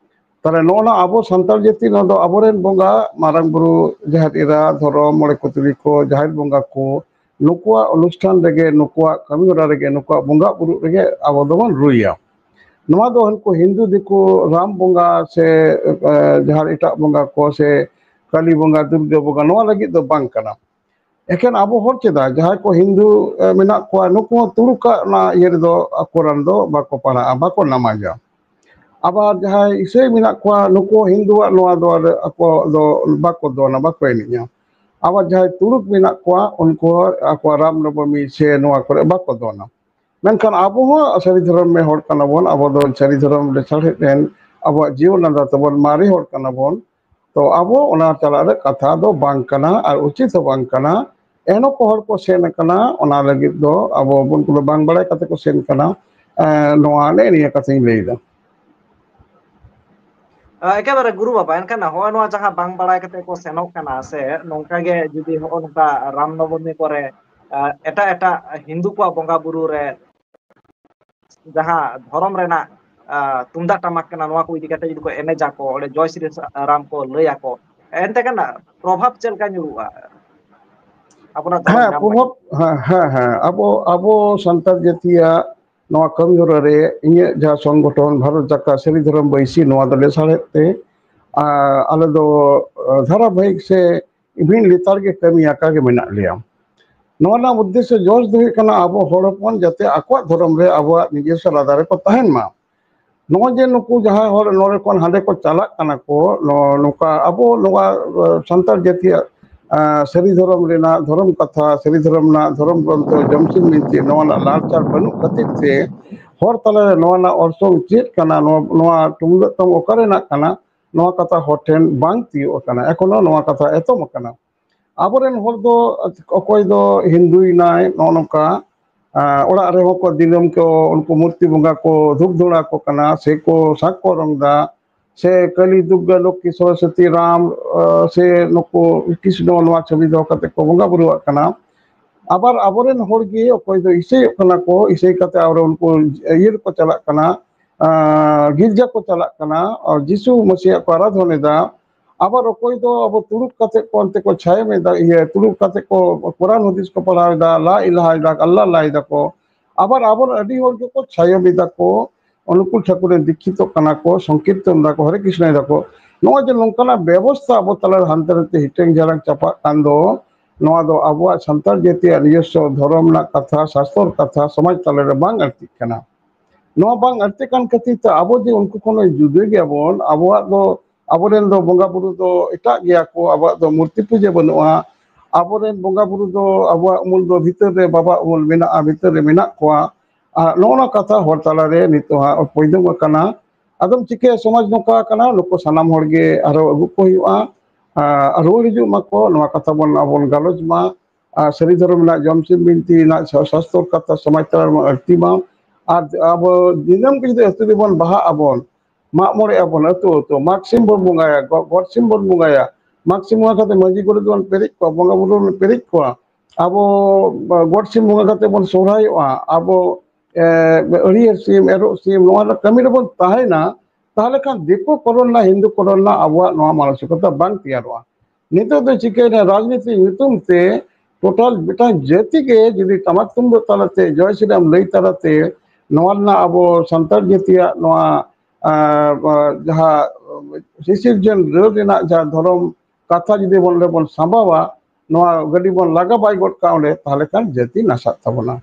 ᱛᱟᱦᱞᱮ ᱱᱚᱜᱼᱚ ᱱᱟ ᱟᱵᱚ ᱥᱟᱱᱛᱟᱲ ᱡᱟᱹᱛᱤ, ᱱᱚᱣᱟ ᱫᱚ ᱟᱵᱚᱨᱮᱱ ᱵᱚᱸᱜᱟ, ᱢᱟᱨᱟᱝ ᱵᱩᱨᱩ, ᱡᱟᱦᱮᱨ ᱮᱨᱟ, ᱫᱷᱚᱨᱚᱢ, ᱢᱚᱬᱮ ᱠᱚ ᱛᱩᱨᱩᱭ ᱠᱚ, ᱡᱟᱦᱮᱨ ᱵᱚᱸᱜᱟ ᱠᱚ, ᱱᱩᱠᱩᱣᱟᱜ ᱚᱱᱩᱥᱴᱷᱟᱱ ᱨᱮᱜᱮ, ᱱᱩᱠᱩᱣᱟᱜ ᱠᱟᱹᱢᱤ ᱦᱚᱨᱟ ᱨᱮᱜᱮ, ᱱᱩᱠᱩᱣᱟᱜ ᱵᱚᱸᱜᱟ ᱵᱩᱨᱩ ᱨᱮᱜᱮ ᱟᱵᱚ ᱫᱚᱵᱚᱱ ᱨᱩᱭᱟ᱾ ᱱᱚᱣᱟ ᱫᱚ ᱦᱟᱱᱠᱩ ᱦᱤᱱᱫᱩ ᱫᱤᱠᱩ ᱨᱟᱢ ᱵᱚᱸᱜᱟ ᱥᱮ, ᱮ, ᱡᱟᱦᱟᱸ ᱮᱴᱟᱜ ᱵᱚᱸᱜᱟ ᱠᱚ ᱥᱮ ᱠᱟᱞᱤ ᱵᱚᱸᱜᱟ, ᱫᱩᱨᱜᱟᱹ ᱵᱚᱸᱜᱟ, ᱱᱚᱣᱟ ᱞᱟᱹᱜᱤᱫ ᱫᱚ ᱵᱟᱝ ᱠᱟᱱᱟ᱾ ᱮᱠᱷᱮᱱ ᱟᱵᱚ ᱦᱚᱲ ᱪᱮᱫᱟᱜ, ᱡᱟᱦᱟᱸᱭ ᱠᱚ ᱦᱤᱱᱫᱩ, ᱮ, ᱢᱮᱱᱟᱜ ᱠᱚᱣᱟ, ᱱᱩᱠᱩ ᱦᱚᱸ ᱛᱩᱲᱩᱠᱟᱜ ᱚᱱᱟ ᱤᱭᱟᱹ ᱨᱮᱫᱚ ᱠᱚᱨᱟᱱ ᱫᱚ ᱵᱟᱠᱚ ᱯᱟᱲᱦᱟᱜᱼᱟ, ᱵᱟᱠᱚ ᱱᱟᱢᱟᱡᱟ᱾ ᱟᱵᱟᱨ ᱡᱟᱦᱟᱸᱭ ᱤᱥᱟᱹᱭ ᱢᱮᱱᱟᱜ ᱠᱚᱣᱟ, ᱱᱩᱠᱩ ᱦᱤᱱᱫᱩᱣᱟᱜ ᱱᱚᱣᱟ ᱫᱚ ᱟᱠᱚ ᱫᱚ ᱵᱟᱠᱚ ᱫᱚᱱᱟ, ᱵᱟᱠᱚ ᱮᱱᱮᱡᱼᱟ᱾ ᱟᱵᱟᱨ ᱡᱟᱦᱟᱸᱭ ᱛᱩᱲᱩᱠ ᱢᱮᱱᱟᱜ ᱠᱚᱣᱟ, ᱩᱱᱠᱩ ᱦᱚᱸ ᱟᱠᱚᱣᱟᱜ ᱨᱟᱢ ᱱᱚᱵᱚᱢᱤ ᱥᱮ ᱱᱚᱣᱟ ᱠᱚᱨᱮ ᱵᱟᱠᱚ ᱫᱚᱱᱟ᱾ ᱢᱮᱱᱠᱷᱟᱱ ᱟᱵᱚ ᱦᱚᱸ ᱥᱟᱹᱨᱤ ᱫᱷᱚᱨᱚᱢ ᱨᱮᱱ ᱦᱚᱲ ᱠᱟᱱᱟ ᱵᱚᱱ, ᱟᱵᱚ ᱫᱚ ᱥᱟᱹᱨᱤ ᱫᱷᱚᱨᱚᱢ ᱞᱟᱥᱟᱲᱦᱮᱫ ᱨᱮᱱ ᱟᱵᱚᱣᱟᱜ ᱡᱤᱭᱚᱱ ᱞᱟᱸᱫᱟ ᱛᱟᱵᱚᱱ ᱢᱟᱨᱮ ᱦᱚᱲ ᱠᱟᱱᱟ ᱵᱚᱱ᱾ ᱛᱚ ᱟᱵᱚ ᱚᱱᱟ ᱪᱟᱞᱟᱜ ᱨᱮ ᱠᱟᱛᱷᱟ ᱫᱚ ᱵᱟᱝ ᱠᱟᱱᱟ ᱟᱨ ᱩᱪᱤᱛ ᱦᱚᱸ ᱵᱟᱝ ᱠᱟᱱᱟ᱾ ᱮᱱᱦᱚᱸ ᱠᱚ ᱦᱚᱲ ᱠᱚ ᱥᱮᱱ ᱟᱠᱟᱱᱟ, ᱚᱱᱟ ᱞᱟᱹᱜᱤᱫ ᱫᱚ ᱟᱵᱚ ᱵᱚᱱ ᱠᱚᱫᱚ ᱵᱟᱝ ᱵᱟᱲᱟᱭ ᱠᱟᱛᱮ ᱠᱚ ᱥᱮᱱ ᱠᱟᱱᱟ᱾ ᱮᱸ, ᱱᱚᱣᱟ ᱱᱮᱜᱼᱮ ᱱᱤᱭᱟᱹ ᱠᱟᱛᱷᱟᱧ ᱞᱟᱹᱭ ᱮᱫᱟ᱾ ᱮᱠᱮᱵᱟᱨᱮ ᱜᱩᱨᱩ ᱵᱟᱵᱟ, ᱮᱱᱠᱷᱟᱱ ᱦᱚᱸᱜᱼᱚᱭ ᱱᱚᱣᱟ ᱡᱟᱦᱟᱸ ᱵᱟᱝ ᱵᱟᱲᱟᱭ ᱠᱟᱛᱮ ᱠᱚ ᱥᱮᱱᱚᱜ ᱠᱟᱱᱟ ᱥᱮ, ᱱᱚᱝᱠᱟ ᱜᱮ ᱡᱩᱫᱤ ᱦᱚᱸᱜᱼᱚ ᱱᱚᱝᱠᱟ ᱨᱟᱢ ᱱᱚᱵᱚᱢᱤ ᱠᱚᱨᱮ ᱮᱴᱟᱜ ᱮᱴᱟᱜ ᱦᱤᱱᱫᱩ ᱠᱚᱣᱟᱜ ᱵᱚᱸᱜᱟ ᱵᱩᱨᱩ ᱨᱮ ᱡᱟᱦᱟᱸ ᱫᱷᱚᱨᱚᱢ ᱨᱮᱱᱟᱜ ᱛᱩᱢᱫᱟᱜ ᱴᱟᱢᱟᱠ ᱠᱟᱱᱟ, ᱱᱚᱣᱟ ᱠᱚ ᱤᱫᱤ ᱠᱟᱛᱮ ᱡᱩᱫᱤ ᱠᱚ ᱮᱱᱮᱡᱟᱠᱚ, ᱚᱸᱰᱮ ᱡᱚᱭ ᱥᱨᱤ ᱨᱟᱢ ᱠᱚ ᱞᱟᱹᱭᱟᱠᱚ, ᱮᱱᱛᱮ ᱠᱷᱟᱱ ᱯᱨᱚᱵᱷᱟᱵᱽ ᱪᱮᱫ ᱞᱮᱠᱟ ᱧᱩᱨᱩᱜᱼᱟ ᱟᱵᱚᱱᱟᱜ ᱫᱷᱚᱨᱚᱢ ᱦᱮᱸ, ᱧᱟᱢ ᱞᱟᱹᱜᱤᱫ? ᱯᱨᱚᱵᱷᱟᱵᱽ, ᱦᱮᱸ, ᱦᱮᱸ, ᱦᱮᱸ, ᱟᱵᱚ, ᱟᱵᱚ ᱥᱟᱱᱛᱟᱲ ᱡᱟᱹᱛᱤᱭᱟᱜ ᱱᱚᱣᱟ ᱠᱟᱹᱢᱤ ᱦᱚᱨᱟ ᱨᱮ ᱤᱧᱟᱹᱜ ᱡᱟᱦᱟᱸ ᱥᱚᱝᱜᱚᱴᱷᱚᱱ ᱵᱷᱟᱨᱚᱛ ᱡᱟᱠᱟᱛ ᱥᱟᱹᱨᱤ ᱫᱷᱚᱨᱚᱢ ᱵᱟᱹᱭᱥᱤ, ᱱᱚᱣᱟ ᱫᱚ ᱞᱮᱥᱟᱲᱦᱮᱫ ᱛᱮ, ᱟᱨ ᱟᱞᱮ ᱫᱚ ᱫᱷᱟᱨᱟᱵᱟᱦᱤᱠ ᱥᱮ ᱵᱷᱤᱲ ᱞᱮᱛᱟᱲ ᱜᱮ ᱠᱟᱹᱢᱤ ᱟᱠᱟ ᱜᱮ ᱢᱮᱱᱟᱜ ᱞᱮᱭᱟ᱾ ᱱᱚᱣᱟ ᱨᱮᱱᱟᱜ ᱩᱫᱽᱫᱮᱥᱥᱚ ᱡᱚᱥ ᱫᱚ ᱦᱩᱭᱩᱜ ᱠᱟᱱᱟ ᱟᱵᱚ ᱦᱚᱲ ᱦᱚᱯᱚᱱ ᱡᱟᱛᱮ ᱟᱠᱚᱣᱟᱜ ᱫᱷᱚᱨᱚᱢ ᱨᱮ ᱟᱵᱚᱣᱟᱜ ᱱᱤᱡᱮᱥᱥᱚ ᱟᱞᱟᱫᱟ ᱨᱮᱠᱚ ᱛᱟᱦᱮᱱ ᱢᱟ᱾ ᱱᱚᱜᱼᱚᱭ ᱡᱮ ᱱᱩᱠᱩ ᱡᱟᱦᱟᱸᱭ ᱦᱚᱲ ᱱᱚᱰᱮ ᱠᱷᱚᱱ ᱦᱟᱸᱰᱮ ᱠᱚ ᱪᱟᱞᱟᱜ ᱠᱟᱱᱟ ᱠᱚ, ᱱᱚ-, ᱱᱚᱝᱠᱟ ᱟᱵᱚ ᱱᱚᱣᱟ, ᱮ, ᱥᱟᱱᱛᱟᱲ ᱡᱟᱹᱛᱤᱭᱟᱜ, ᱮ, ᱥᱟᱹᱨᱤ ᱫᱷᱚᱨᱚᱢ ᱨᱮᱱᱟᱜ ᱫᱷᱚᱨᱚᱢ ᱠᱟᱛᱷᱟ, ᱥᱟᱹᱨᱤ ᱫᱷᱚᱨᱚᱢ ᱨᱮᱱᱟᱜ ᱫᱷᱚᱨᱚᱢ ᱜᱨᱚᱱᱛᱷᱚ, ᱡᱚᱢᱥᱤᱢ ᱵᱤᱱᱛᱤ, ᱱᱚᱣᱟ ᱨᱮᱱᱟᱜ ᱞᱟᱲᱪᱟᱲ ᱵᱟᱹᱱᱩᱜ ᱠᱷᱟᱹᱛᱤᱨ ᱛᱮ ᱦᱚᱲ ᱛᱟᱞᱟᱨᱮ ᱱᱚᱣᱟ ᱨᱮᱱᱟᱜ ᱚᱨᱥᱚᱝ ᱪᱮᱫ ᱠᱟᱱᱟ, ᱱᱚᱣᱟ, ᱱᱚᱣᱟ ᱛᱩᱢᱫᱟᱹᱜ ᱴᱟᱢᱟᱠ ᱚᱠᱟ ᱨᱮᱱᱟᱜ ᱠᱟᱱᱟ, ᱱᱚᱣᱟ ᱠᱟᱛᱷᱟ ᱦᱚᱲ ᱴᱷᱮᱱ ᱵᱟᱝ ᱛᱤᱭᱳᱜ ᱟᱠᱟᱱᱟ, ᱮᱠᱷᱚᱱᱳ ᱱᱚᱣᱟ ᱠᱟᱛᱷᱟ ᱮᱛᱚᱢ ᱟᱠᱟᱱᱟ᱾ ᱟᱵᱚᱨᱮᱱ ᱦᱚᱲ ᱫᱚ ᱚᱠᱚᱭ ᱫᱚ ᱦᱤᱱᱫᱩᱭᱮᱱᱟᱭ, ᱱᱚᱜᱼᱚ ᱱᱚᱝᱠᱟ, ᱟᱸ, ᱚᱲᱟᱜ ᱨᱮᱦᱚᱸ ᱠᱚ ᱫᱤᱱᱟᱹᱢ ᱠᱚ ᱩᱱᱠᱩ ᱢᱩᱨᱛᱤ ᱵᱚᱸᱜᱟ ᱠᱚ ᱫᱷᱩᱯ ᱫᱷᱩᱬᱟ ᱠᱚ ᱠᱟᱱᱟ, ᱥᱮ ᱠᱚ ᱥᱟᱠ ᱠᱚ ᱨᱚᱝ ᱫᱟ, ᱥᱮ ᱠᱟᱹᱞᱤ, ᱫᱩᱨᱜᱟ, ᱞᱚᱠᱠᱷᱤ, ᱥᱚᱨᱚᱥᱚᱛᱤ, ᱨᱟᱢ, ᱟᱸ, ᱥᱮ ᱱᱩᱠᱩ ᱠᱨᱤᱥᱱᱚ, ᱱᱚᱣᱟ ᱪᱷᱚᱵᱤ ᱫᱚᱦᱚ ᱠᱟᱛᱮ ᱠᱚ ᱵᱚᱸᱜᱟ ᱵᱩᱨᱩᱣᱟᱜ ᱠᱟᱱᱟ᱾ ᱟᱵᱟᱨ ᱟᱵᱚᱨᱮᱱ ᱦᱚᱲ ᱜᱮ ᱚᱠᱚᱭ ᱫᱚ ᱤᱥᱟᱹᱭᱚᱜ ᱠᱟᱱᱟ ᱠᱚ, ᱤᱥᱟᱹᱭ ᱠᱟᱛᱮ ᱟᱨ ᱩᱱᱠᱩ ᱤᱭᱟᱹ ᱨᱮᱠᱚ ᱪᱟᱞᱟᱜ ᱠᱟᱱᱟ, ᱟᱸ, ᱜᱤᱨᱡᱟ ᱠᱚ ᱪᱟᱞᱟᱜ ᱠᱟᱱᱟ, ᱟᱨ ᱡᱤᱥᱩ ᱢᱟᱹᱥᱤᱭᱟᱜ ᱠᱚ ᱟᱨᱟᱫᱷᱚᱱ ᱮᱫᱟ᱾ ᱟᱵᱟᱨ ᱚᱠᱚᱭ ᱫᱚ ᱟᱵᱚ ᱛᱩᱲᱩᱠ ᱠᱟᱛᱮ ᱠᱚ ᱚᱱᱛᱮ ᱠᱚ ᱪᱷᱟᱭᱚᱢ ᱮᱫᱟ, ᱤᱭᱟᱹ, ᱛᱩᱲᱩᱠ ᱠᱟᱛᱮ ᱠᱚ ᱠᱳᱨᱟᱱ ᱦᱟᱫᱤᱥ ᱠᱚ ᱯᱟᱲᱦᱟᱣ ᱮᱫᱟ, ᱞᱟ ᱤᱞᱟᱦᱟ ᱮᱫᱟ, ᱟᱞᱞᱟ ᱞᱟᱭ ᱫᱟᱠᱚ᱾ ᱟᱵᱟᱨ ᱟᱵᱚᱨᱮᱱ ᱟᱹᱰᱤ ᱦᱚᱲ ᱜᱮᱠᱚ ᱪᱷᱟᱭᱚᱢ ᱮᱫᱟ ᱠᱚ, ᱚᱱᱩᱠᱩᱞ ᱴᱷᱟᱹᱠᱩᱨ ᱨᱮᱱ ᱫᱤᱠᱠᱷᱤᱛᱚᱜ ᱠᱟᱱᱟ ᱠᱚ, ᱥᱚᱝᱠᱤᱨᱛᱚᱱ ᱮᱫᱟ ᱠᱚ, ᱦᱚᱨᱮ ᱠᱨᱤᱥᱱᱚᱭ ᱫᱟᱠᱚ᱾ ᱱᱚᱜᱼᱚᱭ ᱡᱮ ᱱᱚᱝᱠᱟᱱᱟᱜ ᱵᱮᱵᱚᱥᱛᱷᱟ ᱟᱵᱚ ᱛᱟᱞᱟᱨᱮ ᱦᱟᱱᱛᱮ ᱱᱟᱛᱮ ᱦᱤᱴᱟᱹᱝ ᱡᱷᱟᱲᱟᱝ ᱪᱟᱯᱟᱜ ᱠᱟᱱ ᱫᱚ, ᱱᱚᱣᱟ ᱫᱚ ᱟᱵᱚᱣᱟᱜ ᱥᱟᱱᱛᱟᱲ ᱡᱟᱹᱛᱤᱭᱟᱜ ᱱᱤᱡᱚᱥᱥᱚ ᱫᱷᱚᱨᱚᱢ ᱨᱮᱱᱟᱜ ᱠᱟᱛᱷᱟ, ᱥᱟᱥᱛᱚᱨ ᱠᱟᱛᱷᱟ ᱥᱚᱢᱟᱡᱽ ᱛᱟᱞᱟᱨᱮ ᱵᱟᱝ ᱟᱹᱲᱛᱤᱜ ᱠᱟᱱᱟ᱾ ᱱᱚᱣᱟ ᱵᱟᱝ ᱟᱹᱲᱛᱤᱜ ᱠᱟᱱ ᱠᱷᱟᱹᱛᱤᱨ ᱛᱮ ᱟᱵᱚ ᱡᱮ ᱩᱱᱠᱩ ᱠᱷᱚᱱ ᱡᱩᱫᱟᱹ ᱜᱮᱭᱟᱵᱚᱱ, ᱟᱵᱚᱣᱟᱜ ᱫᱚ, ᱟᱵᱚᱨᱮᱱ ᱫᱚ ᱵᱚᱸᱜᱟ ᱵᱩᱨᱩ ᱫᱚ ᱮᱴᱟᱜ ᱜᱮᱭᱟ ᱠᱚ, ᱟᱵᱚᱣᱟᱜ ᱫᱚ ᱢᱩᱨᱛᱤ ᱯᱩᱡᱟᱹ ᱵᱟᱹᱱᱩᱜᱼᱟ᱾ ᱟᱵᱚᱨᱮᱱ ᱵᱚᱸᱜᱟ ᱵᱩᱨᱩ ᱫᱚ ᱟᱵᱚᱣᱟᱜ ᱩᱢᱩᱞ ᱫᱚ ᱵᱷᱤᱛᱟᱹᱨ ᱨᱮ ᱵᱟᱵᱟ ᱩᱢᱩᱞ ᱢᱮᱱᱟᱜᱼᱟ, ᱵᱷᱤᱛᱟᱹᱨ ᱨᱮ ᱢᱮᱱᱟᱜ ᱠᱚᱣᱟ᱾ ᱟᱨ ᱱᱚᱜᱼᱚ ᱱᱚᱣᱟ ᱠᱟᱛᱷᱟ ᱦᱚᱲ ᱛᱟᱞᱟᱨᱮ ᱱᱤᱛᱚᱜ ᱦᱟᱸᱜ ᱯᱚᱭᱫᱚᱢ ᱟᱠᱟᱱᱟ᱾ ᱟᱫᱚᱢ ᱪᱤᱠᱟᱹᱭᱟ, ᱥᱚᱢᱟᱡᱽ ᱱᱚᱝᱠᱟ ᱟᱠᱟᱱᱟ, ᱱᱩᱠᱩ ᱥᱟᱱᱟᱢ ᱦᱚᱲ ᱜᱮ ᱟᱨᱦᱚᱸ ᱟᱹᱜᱩ ᱠᱚ ᱦᱩᱭᱩᱜᱼᱟ, ᱟᱨ ᱨᱩᱣᱟᱹᱲ ᱦᱤᱡᱩᱜ ᱢᱟᱠᱚ, ᱱᱚᱣᱟ ᱠᱟᱛᱷᱟ ᱵᱚᱱ ᱟᱵᱚᱱ ᱜᱟᱞᱚᱪ ᱢᱟ, ᱟᱨ ᱥᱟᱹᱨᱤ ᱫᱷᱚᱨᱚᱢ ᱨᱮᱱᱟᱜ ᱡᱚᱢ ᱥᱤᱢ ᱵᱤᱱᱛᱤ ᱨᱮᱱᱟᱜ ᱥᱟ-, ᱥᱟᱥᱛᱚᱨ ᱠᱟᱛᱷᱟ ᱥᱚᱢᱟᱡᱽ ᱛᱟᱞᱟ ᱨᱮᱵᱚᱱ ᱟᱹᱲᱛᱤ ᱢᱟ᱾ ᱟᱨ ᱟᱵᱚ ᱫᱤᱱᱟᱹᱢ ᱜᱮ ᱡᱩᱫᱤ ᱟᱹᱛᱩ ᱨᱮᱵᱚᱱ ᱵᱟᱦᱟᱜ ᱟᱵᱚᱱ, ᱢᱟᱜ ᱢᱚᱬᱮᱜ ᱟᱵᱚᱱ ᱟᱹᱛᱩ ᱟᱹᱛᱩ, ᱢᱟᱜᱽ ᱥᱤᱢ ᱵᱚᱱ ᱵᱚᱸᱜᱟᱭᱟ, ᱜᱚ-, ᱜᱚᱴ ᱥᱤᱢ ᱵᱚᱱ ᱵᱚᱸᱜᱟᱭᱟ, ᱢᱟᱜᱽ ᱥᱤᱢ ᱵᱚᱸᱜᱟ ᱠᱟᱛᱮ ᱢᱟᱹᱡᱷᱤ ᱜᱚᱰᱮᱛ ᱵᱚᱱ ᱯᱮᱨᱮᱡ ᱠᱚᱣᱟ, ᱵᱚᱸᱜᱟ ᱵᱩᱨᱩ ᱵᱚᱱ ᱯᱮᱨᱮᱡ ᱠᱚᱣᱟ, ᱟᱵᱚ, ᱟ, ᱜᱚᱴ ᱥᱤᱢ ᱵᱚᱸᱜᱟ ᱠᱟᱛᱮ ᱵᱚᱱ ᱥᱚᱦᱨᱟᱭᱚᱜᱼᱟ, ᱟᱵᱚ, ᱮ, ᱟᱹᱲᱤᱭᱟᱹ ᱥᱤᱢ, ᱮᱨᱚᱜ ᱥᱤᱢ, ᱱᱚᱣᱟ ᱨᱮᱱᱟᱜ ᱠᱟᱹᱢᱤ ᱨᱮᱵᱚᱱ ᱛᱟᱦᱮᱱᱟ, ᱛᱟᱦᱚᱞᱮ ᱠᱷᱟᱱ ᱫᱤᱠᱩ ᱠᱚᱨᱚᱱ ᱨᱮᱱᱟᱜ, ᱦᱤᱱᱫᱩ ᱠᱚᱨᱚᱱ ᱨᱮᱱᱟᱜ ᱟᱵᱚᱣᱟᱜ ᱱᱚᱣᱟ ᱢᱟᱱᱚᱥᱤᱠᱚᱛᱟ ᱵᱟᱝ ᱛᱮᱭᱟᱨᱚᱜᱼᱟ᱾ ᱱᱤᱛᱚᱜ ᱫᱚ ᱪᱤᱠᱟᱹᱭᱮᱱᱟ, ᱨᱟᱡᱽᱱᱤᱛᱤ ᱧᱩᱛᱩᱢ ᱛᱮ ᱴᱳᱴᱟᱞ ᱢᱤᱫᱴᱟᱝ ᱡᱟᱹᱛᱤ ᱜᱮ ᱡᱩᱫᱤ ᱴᱟᱢᱟᱠ ᱛᱩᱢᱫᱟᱹᱜ ᱛᱟᱞᱟᱛᱮ, ᱡᱚᱭ ᱥᱨᱤᱨᱟᱢ ᱞᱟᱹᱭ ᱛᱟᱞᱟᱛᱮ, ᱱᱚᱣᱟ ᱨᱮᱱᱟᱜ ᱟᱵᱚ ᱥᱟᱱᱛᱟᱲ ᱡᱟᱹᱛᱤᱭᱟᱜ ᱱᱚᱣᱟ, ᱟ, ᱟ, ᱡᱟᱦᱟᱸ ᱥᱤᱥᱤᱨᱡᱚᱱ ᱨᱟᱹᱲ ᱨᱮᱱᱟᱜ ᱡᱟᱦᱟᱸ ᱫᱷᱚᱨᱚᱢ ᱠᱟᱛᱷᱟ ᱡᱩᱫᱤ ᱵᱚᱱ, ᱚᱸᱰᱮ ᱵᱚᱱ ᱥᱟᱢᱵᱟᱣᱟ, ᱱᱚᱣᱟ ᱜᱟᱹᱰᱤ ᱵᱚᱱ ᱞᱟᱜᱟ ᱵᱟᱭ ᱜᱚᱫ ᱠᱟᱜᱼᱟ ᱚᱸᱰᱮ, ᱛᱟᱦᱚᱞᱮ ᱠᱷᱟᱱ ᱡᱟᱹᱛᱤ ᱱᱟᱥᱟᱜ ᱛᱟᱵᱚᱱᱟ᱾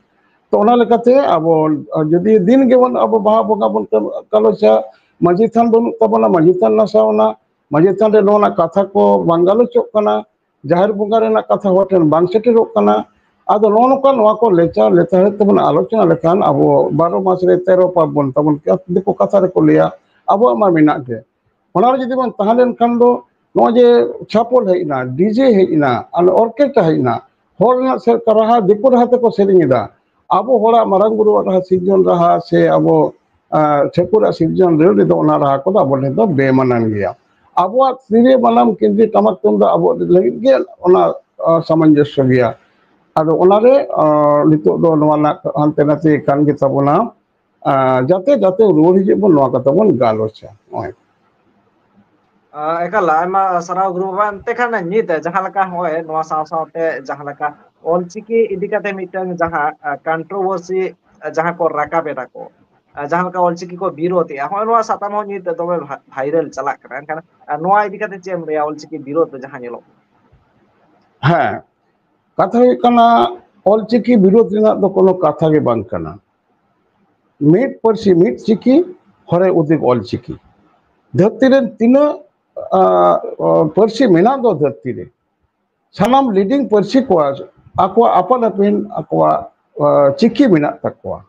ᱛᱚ ᱚᱱᱟ ᱞᱮᱠᱟᱛᱮ ᱟᱵᱚ ᱡᱩᱫᱤ ᱫᱤᱱ ᱜᱮᱵᱚᱱ ᱟᱵᱚ ᱵᱟᱦᱟ ᱵᱚᱸᱜᱟ ᱵᱚᱱ ᱜᱟᱞᱚᱪᱟ, ᱢᱟᱹᱡᱷᱤ ᱛᱷᱟᱱ ᱵᱟᱹᱱᱩᱜ ᱛᱟᱵᱚᱱᱟ, ᱢᱟᱹᱡᱷᱤ ᱛᱷᱟᱱ ᱱᱟᱥᱟᱣᱱᱟ, ᱢᱟᱹᱡᱷᱤ ᱛᱷᱟᱱ ᱨᱮ ᱱᱚᱣᱟ ᱨᱮᱱᱟᱜ ᱠᱟᱛᱷᱟ ᱠᱚ ᱵᱟᱝ ᱜᱟᱞᱚᱪᱚᱜ ᱠᱟᱱᱟ, ᱡᱟᱦᱮᱨ ᱵᱚᱸᱜᱟ ᱨᱮᱱᱟᱜ ᱠᱟᱛᱷᱟ ᱦᱚᱲ ᱴᱷᱮᱱ ᱵᱟᱝ ᱥᱮᱴᱮᱨᱚᱜ ᱠᱟᱱᱟ᱾ ᱟᱫᱚ ᱱᱚᱜᱼᱚ ᱱᱚᱝᱠᱟ ᱱᱚᱣᱟ ᱠᱚ ᱞᱮᱪᱟᱲ ᱞᱮᱛᱟᱲ ᱛᱮᱵᱚᱱ ᱟᱞᱳᱪᱚᱱᱟ ᱞᱮᱠᱷᱟᱱ ᱟᱵᱚ ᱵᱟᱨᱚ ᱢᱟᱥ ᱨᱮ ᱛᱮᱨᱚ ᱯᱟᱯ ᱵᱚᱱ ᱛᱟᱵᱚᱱ, ᱫᱤᱠᱩ ᱠᱟᱛᱷᱟ ᱨᱮᱠᱚ ᱞᱟᱹᱭᱟ, ᱟᱵᱚᱣᱟᱜ ᱢᱟ ᱢᱮᱱᱟᱜ ᱜᱮ᱾ ᱚᱱᱟ ᱨᱮ ᱡᱩᱫᱤ ᱵᱚᱱ ᱛᱟᱦᱮᱸ ᱞᱮᱱᱠᱷᱟᱱ ᱫᱚ ᱱᱚᱜᱼᱚᱭ ᱡᱮ ᱪᱷᱟᱯᱚᱞ ᱦᱮᱡ ᱮᱱᱟ, ᱰᱤᱡᱮ ᱦᱮᱡ ᱮᱱᱟ, ᱟᱨ ᱚᱨᱠᱮᱥᱴᱨᱟ ᱦᱮᱡ ᱮᱱᱟ, ᱦᱚᱲ ᱨᱮᱱᱟᱜ ᱥᱮ-, ᱨᱟᱦᱟ ᱫᱤᱠᱩ ᱨᱟᱦᱟ ᱛᱮᱠᱚ ᱥᱮᱨᱮᱧ ᱮᱫᱟ, ᱟᱵᱚ ᱦᱚᱲᱟᱜ ᱢᱟᱨᱟᱝ ᱵᱩᱨᱩᱣᱟᱜ ᱨᱟᱦᱟ, ᱥᱤᱨᱡᱚᱱ ᱨᱟᱦᱟ, ᱥᱮ ᱟᱵᱚ, ᱟ, ᱴᱷᱟᱹᱠᱩᱨᱟᱜ ᱥᱤᱨᱡᱚᱱ ᱨᱟᱹᱲ ᱨᱮᱫᱚ ᱚᱱᱟ ᱨᱟᱦᱟ ᱠᱚᱫᱚ ᱟᱵᱚ ᱴᱷᱮᱱ ᱫᱚ ᱵᱮᱢᱟᱱᱟᱱ ᱜᱮᱭᱟ᱾ ᱟᱵᱚᱣᱟᱜ ᱛᱤᱨᱭᱳ ᱵᱟᱱᱟᱢ ᱠᱤᱱᱛᱤ ᱴᱟᱢᱟᱠ ᱛᱩᱢᱫᱟᱜ ᱟᱵᱚ ᱞᱟᱹᱜᱤᱫ ᱜᱮ ᱚᱱᱟ, ᱟ, ᱥᱟᱢᱚᱧᱡᱚᱥᱥᱚ ᱜᱮᱭᱟ᱾ ᱟᱫᱚ ᱚᱱᱟᱨᱮ, ᱟ, ᱱᱤᱛᱚᱜ ᱫᱚ ᱱᱚᱣᱟ ᱨᱮᱱᱟᱜ ᱦᱟᱱᱛᱮ ᱱᱟᱛᱮ ᱠᱟᱱ ᱜᱮᱛᱟᱵᱚᱱᱟ᱾ ᱟ, ᱡᱟᱛᱮ, ᱡᱟᱛᱮ ᱨᱩᱣᱟᱹᱲ ᱦᱤᱡᱩᱜ ᱵᱚᱱ, ᱱᱚᱣᱟ ᱠᱟᱛᱷᱟ ᱵᱚᱱ ᱜᱟᱞᱚᱪᱟ᱾ ᱱᱚᱜᱼᱚᱭ᱾ ᱟ, ᱮᱠᱟᱞ, ᱟᱭᱢᱟ ᱥᱟᱨᱦᱟᱣ ᱜᱩᱨᱩ ᱵᱟᱵᱟ᱾ ᱮᱱᱛᱮ ᱠᱷᱟᱱ ᱱᱤᱛ ᱡᱟᱦᱟᱸ ᱞᱮᱠᱟ ᱦᱚᱸᱜᱼᱚᱭ ᱱᱚᱣᱟ ᱥᱟᱶ ᱥᱟᱶᱛᱮ ᱡᱟᱦᱟᱸ ᱞᱮᱠᱟ ᱚᱞᱪᱤᱠᱤ ᱤᱫᱤ ᱠᱟᱛᱮ ᱢᱤᱫᱴᱟᱝ ᱡᱟᱦᱟᱸ, ᱟ, controversy, ᱟ, ᱡᱟᱦᱟᱸ ᱠᱚ ᱨᱟᱠᱟᱵ ᱮᱫᱟ ᱠᱚ, ᱟ, ᱡᱟᱦᱟᱸ ᱞᱮᱠᱟ ᱚᱞᱪᱤᱠᱤ ᱠᱚ ᱵᱤᱨᱳᱫ ᱮᱜᱼᱟ, ᱦᱚᱸᱜᱼᱚᱭ ᱱᱚᱣᱟ ᱥᱟᱛᱟᱢ ᱦᱚᱸ ᱱᱤᱛ ᱫᱚᱢᱮ ᱵᱷᱟ-, viral ᱪᱟᱞᱟᱜ ᱠᱟᱱᱟ᱾ ᱮᱱᱠᱷᱟᱱ, ᱟ, ᱱᱚᱣᱟ ᱤᱫᱤ ᱠᱟᱛᱮ ᱪᱮᱫ ᱮᱢ ᱞᱟᱹᱭᱟ, ᱚᱞᱪᱤᱠᱤ ᱵᱤᱨᱳᱫ ᱫᱚ ᱡᱟᱦᱟᱸ ᱧᱮᱞᱚᱜ ᱠᱟᱱᱟ? ᱦᱮᱸ, ᱠᱟᱛᱷᱟ ᱦᱩᱭᱩᱜ ᱠᱟᱱᱟ, ᱚᱞᱪᱤᱠᱤ ᱵᱤᱨᱳᱫ ᱨᱮᱱᱟᱜ ᱫᱚ ᱠᱳᱱᱳ ᱠᱟᱛᱷᱟ ᱜᱮ ᱵᱟᱝ ᱠᱟᱱᱟ᱾ ᱢᱤᱫ ᱯᱟᱹᱨᱥᱤ, ᱢᱤᱫ ᱪᱤᱠᱤ, ᱦᱚᱨᱮ ᱩᱫᱩᱜ ᱚᱞᱪᱤᱠᱤ᱾ ᱫᱷᱟᱹᱨᱛᱤ ᱨᱮᱱ ᱛᱤᱱᱟᱹᱜ, ᱟ, ᱟ, ᱯᱟᱹᱨᱥᱤ ᱢᱮᱱᱟᱜ ᱫᱚ ᱫᱷᱟᱹᱨᱛᱤ ᱨᱮ, ᱥᱟᱱᱟᱢ leading ᱯᱟᱹᱨᱥᱤ ᱠᱚᱣᱟᱜ ᱟᱠᱚᱣᱟᱜ ᱟᱯᱟᱱ ᱟᱹᱯᱤᱱ ᱟᱠᱚᱣᱟᱜ, ᱟ, ᱪᱤᱠᱤ ᱢᱮᱱᱟᱜ ᱛᱟᱠᱚᱣᱟ᱾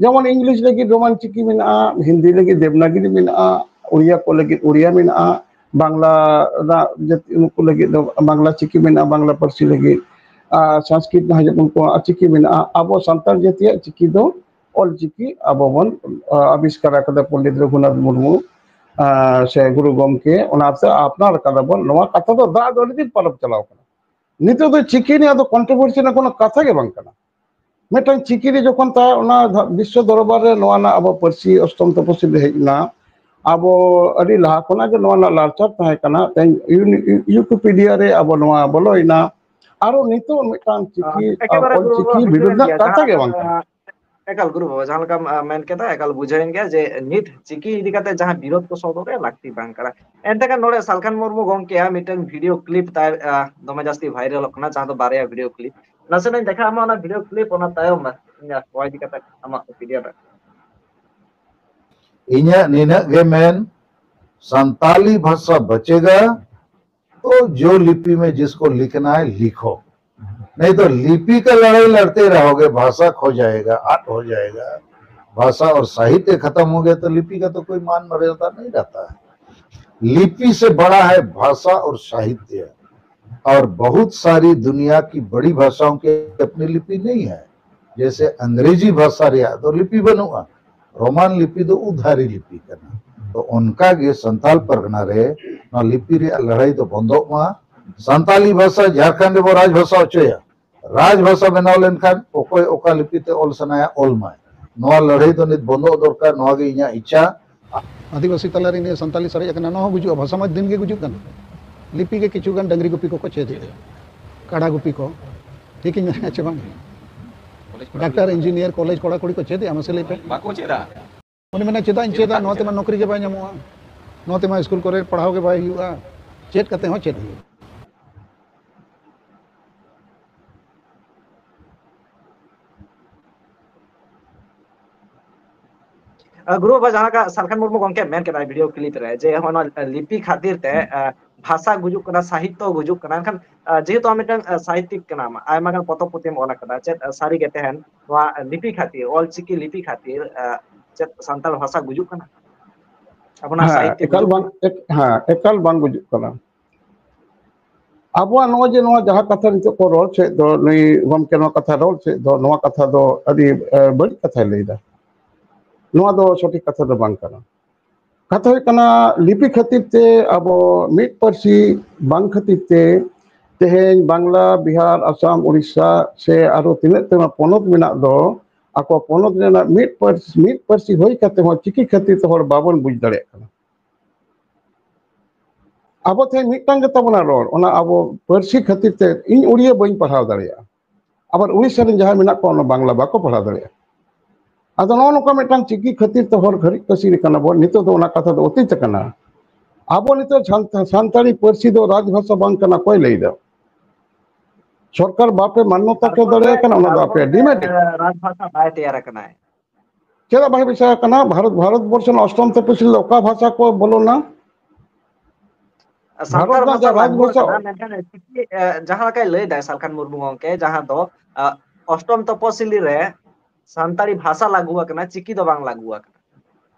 ᱡᱮᱢᱚᱱ ᱤᱝᱞᱤᱥ ᱞᱟᱹᱜᱤᱫ ᱨᱳᱢᱟᱱ ᱪᱤᱠᱤ ᱢᱮᱱᱟᱜᱼᱟ, ᱦᱤᱱᱫᱤ ᱞᱟᱹᱜᱤᱫ ᱫᱮᱵᱽᱱᱟᱜᱤᱨᱤ ᱢᱮᱱᱟᱜᱼᱟ, ᱩᱲᱤᱭᱟ ᱠᱚ ᱞᱟᱹᱜᱤᱫ ᱩᱲᱤᱭᱟ ᱢᱮᱱᱟᱜᱼᱟ, ᱵᱟᱝᱞᱟ ᱨᱮᱱᱟᱜ ᱡᱟᱹᱛᱤ ᱩᱱᱠᱩ ᱞᱟᱹᱜᱤᱫ ᱫᱚ ᱵᱟᱝᱞᱟ ᱪᱤᱠᱤ ᱢᱮᱱᱟᱜᱼᱟ, ᱵᱟᱝᱞᱟ ᱯᱟᱹᱨᱥᱤ ᱞᱟᱹᱜᱤᱫ, ᱟᱨ ᱥᱚᱝᱥᱠᱨᱤᱛ ᱨᱮᱱᱟᱜ ᱩᱱᱠᱩᱣᱟᱜ ᱪᱤᱠᱤ ᱢᱮᱱᱟᱜᱼᱟ᱾ ᱟᱵᱚ ᱥᱟᱱᱛᱟᱲ ᱡᱟᱹᱛᱤᱭᱟᱜ ᱪᱤᱠᱤ ᱫᱚ ᱚᱞ ᱪᱤᱠᱤ ᱟᱵᱚ ᱵᱚᱱ, ᱟ, ᱟᱵᱤᱥᱠᱟᱨ ᱟᱠᱟᱫᱟ ᱯᱚᱱᱰᱤᱛ ᱨᱚᱜᱷᱩᱱᱟᱛᱷ ᱢᱩᱨᱢᱩ, ᱟ, ᱥᱮ ᱜᱩᱨᱩ ᱜᱚᱢᱠᱮ, ᱚᱱᱟᱛᱮ ᱟᱯᱱᱟᱨ ᱠᱟᱫᱟ ᱵᱚᱱ᱾ ᱱᱚᱣᱟ ᱠᱟᱛᱷᱟ ᱫᱚ ᱫᱟᱜ ᱫᱚ ᱟᱹᱰᱤ ᱫᱤᱱ ᱯᱟᱨᱚᱢ ᱪᱟᱞᱟᱣ ᱠᱟᱱᱟ᱾ ᱱᱤᱛᱚᱜ ᱫᱚ ᱪᱤᱠᱤ ᱨᱮᱭᱟᱜ ᱫᱚ ᱠᱚᱱᱴᱨᱳᱵᱷᱟᱨᱥᱤ ᱨᱮᱱᱟᱜ ᱠᱳᱱᱳ ᱠᱟᱛᱷᱟ ᱜᱮ ᱵᱟᱝ ᱠᱟᱱᱟ᱾ ᱢᱤᱫᱴᱟᱝ ᱪᱤᱠᱤ ᱨᱮ ᱡᱚᱠᱷᱚᱱ ᱛᱟᱭ ᱚᱱᱟ ᱫᱷᱟ-, ᱵᱤᱥᱥᱚ ᱫᱚᱨᱵᱟᱨ ᱨᱮ ᱱᱚᱣᱟ ᱨᱮᱱᱟᱜ ᱟᱵᱚ ᱯᱟᱹᱨᱥᱤ ᱚᱥᱴᱚᱢ ᱛᱚᱯᱚᱥᱤᱞ ᱨᱮ ᱦᱮᱡ ᱮᱱᱟ, ᱟᱵᱚ ᱟᱹᱰᱤ ᱞᱟᱦᱟ ᱠᱷᱚᱱᱟᱜ ᱜᱮ ᱱᱚᱣᱟ ᱨᱮᱱᱟᱜ ᱞᱟᱲᱪᱟᱲ ᱛᱟᱦᱮᱸ ᱠᱟᱱᱟ᱾ ᱛᱮᱦᱮᱧ ᱤᱭᱩᱱᱤ-, ᱤᱭᱩᱠᱤᱯᱤᱰᱤᱭᱟ ᱨᱮ ᱟᱵᱚ ᱱᱚᱣᱟ ᱵᱚᱞᱚᱭᱮᱱᱟ, ᱟᱨᱚ ᱱᱤᱛᱚᱜ ᱢᱤᱫᱴᱟᱝ ᱪᱤᱠᱤ, ᱮᱠᱮᱵᱟᱨᱮ ᱚᱞ ᱜᱩᱨᱩ ᱪᱤᱠᱤ ᱵᱟᱵᱟ, ᱵᱤᱨᱩᱫᱷ ᱵᱩᱡᱷᱟᱹᱣᱮᱱ ᱨᱮᱱᱟᱜ ᱜᱮᱭᱟ, ᱠᱟᱛᱷᱟ ᱡᱟᱦᱟᱸ ᱜᱮ ᱞᱮᱠᱟ, ᱵᱟᱝ ᱠᱟᱱᱟ᱾ ᱮᱠᱟᱞ ᱜᱩᱨᱩ ᱵᱟᱵᱟ, ᱡᱟᱦᱟᱸ ᱞᱮᱠᱟᱢ, ᱟ, ᱢᱮᱱ ᱠᱮᱫᱟ, ᱮᱠᱟᱞ ᱵᱩᱡᱷᱟᱹᱣᱮᱱ ᱜᱮᱭᱟ ᱡᱮ ᱱᱤᱛ ᱪᱤᱠᱤ ᱤᱫᱤ ᱠᱟᱛᱮ ᱡᱟᱦᱟᱸ ᱵᱤᱨᱳᱫᱷ ᱠᱚ ᱥᱚᱫᱚᱨ ᱨᱮ ᱞᱟᱹᱠᱛᱤ ᱵᱟᱝ ᱠᱟᱱᱟ᱾ ᱮᱱᱛᱮ ᱠᱷᱟᱱ ᱱᱚᱰᱮ ᱥᱟᱞᱠᱷᱟᱱ ᱢᱩᱨᱢᱩ ᱜᱚᱢᱠᱮᱭᱟᱜ ᱢᱤᱫᱴᱟᱝ ᱵᱷᱤᱰᱤᱭᱳ ᱠᱞᱤᱯ ᱛᱟᱭ, ᱟ, ᱫᱚᱢᱮ ᱡᱟᱹᱥᱛᱤ ᱵᱷᱟᱭᱨᱟᱞᱚᱜ ᱠᱟᱱᱟ, ᱡᱟᱦᱟᱸ ᱫᱚ ᱵᱟᱨᱭᱟ ᱵᱷᱤᱰᱤᱭᱳ ᱠᱞᱤᱯ᱾ ᱱᱟᱥᱮᱱᱟᱜ ᱤᱧ ᱫᱮᱠᱷᱟᱣ ᱟᱢᱟ ᱚᱱᱟ ᱵᱷᱤᱰᱤᱭᱳ ᱠᱞᱤᱯ, ᱚᱱᱟ ᱛᱟᱭᱚᱢ ᱱᱚᱣᱟ ᱤᱫᱤ ᱠᱟᱛᱮ ᱟᱢᱟᱜ ᱚᱯᱤᱱᱤᱭᱚᱱ ᱨᱮ᱾ ᱤᱧᱟᱹᱜ ᱱᱤᱱᱟᱹᱜ ᱜᱮ ᱢᱮᱱ, ᱥᱟᱱᱛᱟᱞᱤ ᱵᱷᱟᱥᱟ ᱵᱟᱪᱮᱜᱟ, तो जो लिपि में जिसको लिखना है लिखो, नहीं तो लिपि का लड़ाई लड़ते रहोगे, भाषा खो जाएगा, आट हो जाएगा। भाषा और साहित्य खत्म हो गया तो लिपि का तो कोई मान मर्यादा नहीं रहता है। लिपि से बड़ा है भाषा और साहित्य। और बहुत सारी दुनिया की बड़ी भाषाओं की अपनी लिपि नहीं है। जैसे अंग्रेजी भाषा ᱨᱮᱭᱟᱜ ᱫᱚ ᱞᱤᱯᱤ ᱵᱟᱹᱱᱩᱜᱼᱟ, ᱨᱳᱢᱟᱱ ᱞᱤᱯᱤ ᱫᱚ ᱩᱫᱷᱟᱨᱤ ᱞᱤᱯᱤ ᱠᱟᱱᱟ᱾ ᱛᱚ ᱚᱱᱠᱟ ᱜᱮ ᱥᱟᱱᱛᱟᱞ ᱯᱟᱨᱜᱟᱱᱟ ᱨᱮ ᱱᱚᱣᱟ ᱞᱤᱯᱤ ᱨᱮᱭᱟᱜ ᱞᱟᱹᱲᱦᱟᱹᱭ ᱫᱚ ᱵᱚᱱᱫᱚᱜ ᱢᱟ᱾ ᱥᱟᱱᱛᱟᱞᱤ ᱵᱷᱟᱥᱟ ᱡᱷᱟᱲᱠᱷᱚᱸᱰ ᱨᱮᱵᱚ ᱨᱟᱡᱽ ᱵᱷᱟᱥᱟ ᱦᱚᱪᱚᱭᱟ, ᱨᱟᱡᱽ ᱵᱷᱟᱥᱟ ᱵᱮᱱᱟᱣ ᱞᱮᱱᱠᱷᱟᱱ ᱚᱠᱚᱭ ᱚᱠᱟ ᱞᱤᱯᱤ ᱛᱮ ᱚᱞ ᱥᱟᱱᱟᱭᱟ ᱚᱞ ᱢᱟᱭ᱾ ᱱᱚᱣᱟ ᱞᱟᱹᱲᱦᱟᱹᱭ ᱫᱚ ᱱᱤᱛ ᱵᱚᱱᱫᱚᱜ ᱫᱚᱨᱠᱟᱨ, ᱱᱚᱣᱟ ᱜᱮ ᱤᱧᱟᱹᱜ ᱤᱪᱪᱷᱟ᱾ ᱟᱹᱫᱤᱵᱟᱹᱥᱤ ᱛᱟᱞᱟᱨᱮ ᱱᱤᱭᱟᱹ ᱥᱟᱱᱛᱟᱞᱤ ᱥᱟᱨᱮᱡ ᱟᱠᱟᱱᱟ, ᱱᱚᱣᱟ ᱦᱚᱸ ᱜᱩᱡᱩᱜᱼᱟ, ᱵᱷᱟᱥᱟ ᱢᱟ ᱫᱤᱱ ᱜᱮ ᱜᱩᱡᱩᱜ ᱠᱟᱱᱟ᱾ ᱞᱤᱯᱤ ᱜᱮ ᱠᱤᱪᱷᱩ ᱜᱟᱱ ᱰᱟᱹᱝᱨᱤ ᱜᱩᱯᱤ ᱠᱚᱠᱚ ᱪᱮᱫ ᱮᱫᱟ, ᱠᱟᱰᱟ ᱜᱩᱯᱤ ᱠᱚ, ᱴᱷᱤᱠ ᱤᱧ ᱢᱮᱱᱮᱫᱼᱟ ᱪᱮ ᱵᱟᱝ? ᱰᱟᱠᱛᱟᱨ, ᱤᱧᱡᱤᱱᱤᱭᱟᱨ, ᱠᱚᱞᱮᱡᱽ ᱠᱚᱲᱟ ᱠᱩᱲᱤ ᱠᱚ ᱪᱮᱫ ᱮᱫᱼᱟ, ᱢᱟᱥᱮ ᱞᱟᱹᱭ ᱯᱮ᱾ ᱵᱟᱠᱚ ᱪᱮᱫᱟ᱾ ᱩᱱᱤ ᱢᱮᱱᱟ, ᱪᱮᱫᱟᱜ ᱤᱧ ᱪᱮᱫᱟ, ᱱᱚᱣᱟ ᱛᱮᱢᱟ ᱱᱚᱠᱨᱤ ᱜᱮ ᱵᱟᱭ ᱧᱟᱢᱚᱜᱼᱟ, ᱱᱚᱣᱟ ᱛᱮᱢᱟ ᱥᱠᱩᱞ ᱠᱚᱨᱮ ᱯᱟᱲᱦᱟᱣ ᱜᱮ ᱵᱟᱭ ᱦᱩᱭᱩᱜᱼᱟ, ᱪᱮᱫ ᱠᱟᱛᱮ ᱦᱚᱸ ᱪᱮᱫ ᱦᱩᱭᱩᱜᱼᱟ᱾ ᱜᱩᱨᱩ ᱵᱟᱵᱟ, ᱡᱟᱦᱟᱸ ᱞᱮᱠᱟ ᱥᱟᱞᱠᱷᱟᱱ ᱢᱩᱨᱢᱩ ᱜᱚᱢᱠᱮ ᱢᱮᱱ ᱠᱮᱫᱟᱭ ᱵᱷᱤᱰᱤᱭᱳ ᱠᱞᱤᱯ ᱨᱮ, ᱡᱮ ᱦᱚᱸᱜᱼᱚ ᱱᱚᱣᱟ ᱞᱤᱯᱤ ᱠᱷᱟᱹᱛᱤᱨ ᱛᱮ, ᱟ, ᱵᱷᱟᱥᱟ ᱜᱩᱡᱩᱜ ᱠᱟᱱᱟ, ᱥᱟᱦᱤᱛᱛᱚ ᱜᱩᱡᱩᱜ ᱠᱟᱱᱟ᱾ ᱮᱱᱠᱷᱟᱱ ᱡᱮᱦᱮᱛᱩ ᱟᱢ ᱢᱤᱫᱴᱟᱝ ᱥᱟᱦᱤᱛᱛᱤᱠ ᱠᱟᱱᱟᱢ, ᱟᱭᱢᱟ ᱜᱟᱱ ᱯᱚᱛᱚᱵ ᱯᱩᱛᱷᱤᱢ ᱚᱞ ᱟᱠᱟᱫᱟ, ᱪᱮᱫ ᱥᱟᱹᱨᱤ ᱜᱮ ᱛᱟᱦᱮᱱ ᱱᱚᱣᱟ ᱞᱤᱯᱤ ᱠᱷᱟᱹᱛᱤᱨ, ᱚᱞ ᱪᱤᱠᱤ ᱞᱤᱯᱤ ᱠᱷᱟᱹᱛᱤᱨ ᱪᱮᱫ ᱥᱟᱱᱛᱟᱲ ᱵᱷᱟᱥᱟ ᱜᱩᱡᱩᱜ ᱠᱟᱱᱟ? ᱟᱵᱚᱱᱟᱜ ᱦᱮᱸ, ᱥᱟᱦᱤᱛᱛᱚ ᱮᱠᱟᱞ ᱜᱩᱡᱩᱜ ᱵᱟᱝ, ᱠᱟᱱᱟ? ᱮᱠ-, ᱦᱮᱸ, ᱮᱠᱟᱞ ᱵᱟᱝ ᱜᱩᱡᱩᱜ ᱠᱟᱱᱟ᱾ ᱟᱵᱚᱣᱟᱜ ᱱᱚᱜᱼᱚᱭ ᱡᱮ ᱱᱚᱣᱟ ᱡᱟᱦᱟᱸ ᱠᱟᱛᱷᱟ ᱱᱤᱛᱚᱜ ᱠᱚ ᱨᱚᱲ ᱪᱮᱫ ᱫᱚ, ᱱᱩᱭ ᱜᱚᱢᱠᱮ ᱱᱚᱣᱟ ᱠᱟᱛᱷᱟ ᱨᱚᱲ ᱪᱮᱫ ᱫᱚ, ᱱᱚᱣᱟ ᱠᱟᱛᱷᱟ ᱫᱚ ᱟᱹᱰᱤ, ᱮ, ᱵᱟᱹᱲᱤᱡ ᱠᱟᱛᱷᱟᱭ ᱞᱟᱹᱭᱫᱟ᱾ ᱱᱚᱣᱟ ᱫᱚ ᱥᱚᱴᱷᱤᱠ ᱠᱟᱛᱷᱟ ᱫᱚ ᱵᱟᱝ ᱠᱟᱱᱟ᱾ ᱠᱟᱛᱷᱟ ᱦᱩᱭᱩᱜ ᱠᱟᱱᱟ, ᱞᱤᱯᱤ ᱠᱷᱟᱹᱛᱤᱨ ᱛᱮ ᱟᱵᱚ ᱢᱤᱫ ᱯᱟᱹᱨᱥᱤ ᱵᱟᱝ ᱠᱷᱟᱹᱛᱤᱨ ᱛᱮ ᱛᱮᱦᱮᱧ ᱵᱟᱝᱞᱟ, ᱵᱤᱦᱟᱨ, ᱟᱥᱟᱢ, ᱩᱲᱤᱥᱥᱟ ᱥᱮ ᱟᱨᱚ ᱛᱤᱱᱟᱹᱜ ᱛᱮᱢᱟ ᱯᱚᱱᱚᱛ ᱢᱮᱱᱟᱜ ᱫᱚ, ᱟᱠᱚ ᱯᱚᱱᱚᱛ ᱨᱮᱱᱟᱜ ᱢᱤᱫ ᱯᱟᱹᱨᱥᱤ, ᱢᱤᱫ ᱯᱟᱹᱨᱥᱤ ᱦᱩᱭ ᱠᱟᱛᱮ ᱦᱚᱸ ᱪᱤᱠᱤ ᱠᱷᱟᱹᱛᱤᱨ ᱛᱮ ᱦᱚᱲ ᱵᱟᱵᱚᱱ ᱵᱩᱡᱽ ᱫᱟᱲᱮᱭᱟᱜ ᱠᱟᱱᱟ᱾ ᱟᱵᱚ ᱛᱮᱦᱮᱧ ᱢᱤᱫᱴᱟᱝ ᱜᱮ ᱛᱟᱵᱚᱱᱟ ᱨᱚᱲ, ᱚᱱᱟ ᱟᱵᱚ ᱯᱟᱹᱨᱥᱤ ᱠᱷᱟᱹᱛᱤᱨ ᱛᱮ ᱤᱧ ᱩᱲᱤᱭᱟᱹ ᱵᱟᱹᱧ ᱯᱟᱲᱦᱟᱣ ᱫᱟᱲᱮᱭᱟᱜᱼᱟ, ᱟᱵᱟᱨ ᱩᱲᱤᱥᱥᱟ ᱨᱮᱱ ᱡᱟᱦᱟᱸᱭ ᱢᱮᱱᱟᱜ ᱠᱚᱣᱟ, ᱚᱱᱟ ᱵᱟᱝᱞᱟ ᱵᱟᱠᱚ ᱯᱟᱲᱦᱟᱣ ᱫᱟᱲᱮᱭᱟᱜᱼᱟ᱾ ᱟᱫᱚ ᱱᱚᱜᱼᱚ ᱱᱚᱝᱠᱟ ᱢᱤᱫᱴᱟᱝ ᱪᱤᱠᱤ ᱠᱷᱟᱹᱛᱤᱨ ᱛᱮ ᱦᱚᱲ ᱜᱷᱟᱹᱨᱤᱡ ᱠᱟᱹᱥᱤ ᱠᱟᱱᱟ ᱵᱚᱱ, ᱱᱤᱛᱚᱜ ᱫᱚ ᱚᱱᱟ ᱠᱟᱛᱷᱟ ᱫᱚ ᱚᱛᱤᱛ ᱟᱠᱟᱱᱟ᱾ ᱟᱵᱚ ᱱᱤᱛᱚᱜ ᱥᱟᱱᱛ-, ᱥᱟᱱᱛᱟᱲᱤ ᱯᱟᱹᱨᱥᱤ ᱫᱚ ᱨᱟᱡᱽᱵᱷᱟᱥᱟ ᱵᱟᱝ ᱠᱟᱱᱟ, ᱚᱠᱚᱭ ᱞᱟᱹᱭ ᱫᱟ? ᱥᱚᱨᱠᱟᱨ ᱵᱟᱯᱮ ᱢᱟᱱᱱᱚᱛᱟ ᱠᱮ ᱛᱟᱨᱯᱚᱨ ᱫᱟᱲᱮᱭᱟᱜ ᱛᱮ, ᱠᱟᱱᱟ, ᱚᱱᱟ ᱫᱚ ᱛᱟᱨᱯᱚᱨ ᱟᱯᱮᱭᱟᱜ ᱛᱮ, ᱰᱤᱢᱮᱱᱰ᱾ ᱮ, ᱨᱟᱡᱽᱵᱷᱟᱥᱟ ᱵᱟᱭ ᱛᱮᱭᱟᱨ ᱟᱠᱟᱱᱟᱭ᱾ ᱪᱮᱫᱟᱜ ᱵᱟᱭ ᱵᱮᱥᱟ ᱟᱠᱟᱱᱟ? ᱵᱷᱟᱨᱚᱛ, ᱵᱷᱟᱨᱚᱛ ᱵᱚᱨᱥᱚ ᱨᱮᱱᱟᱜ ᱚᱥᱴᱚᱢ ᱛᱚᱯᱚᱥᱤᱞ ᱫᱚ ᱚᱠᱟ ᱵᱷᱟᱥᱟ ᱠᱚ ᱵᱚᱞᱚᱱᱟ? ᱥᱟᱱᱛᱟᱲ ᱵᱷᱟᱨᱚᱛ ᱨᱮᱱᱟᱜ ᱵᱷᱟᱥᱟ ᱡᱟᱦᱟᱸ ᱞᱟᱹᱜᱩ ᱨᱟᱡᱽᱵᱷᱟᱥᱟ ᱟᱠᱟᱱᱟ, ᱢᱮᱱᱠᱷᱟᱱ ᱪᱤᱠᱤ, ᱮ, ᱡᱟᱦᱟᱸ ᱞᱮᱠᱟᱭ ᱞᱟᱹᱭ ᱫᱟᱭ ᱥᱟᱞᱠᱷᱟᱱ ᱢᱩᱨᱢᱩ ᱜᱚᱢᱠᱮ, ᱡᱟᱦᱟᱸ ᱫᱚ, ᱟ, ᱚᱥᱴᱚᱢ ᱛᱚᱯᱚᱥᱤᱞᱤ ᱨᱮ ᱥᱟᱱᱛᱟᱲᱤ ᱵᱷᱟᱥᱟ ᱞᱟᱹᱜᱩ ᱟᱠᱟᱱᱟ, ᱪᱤᱠᱤ ᱫᱚ ᱵᱟᱝ ᱞᱟᱹᱜᱩ ᱟᱠᱟᱱᱟ᱾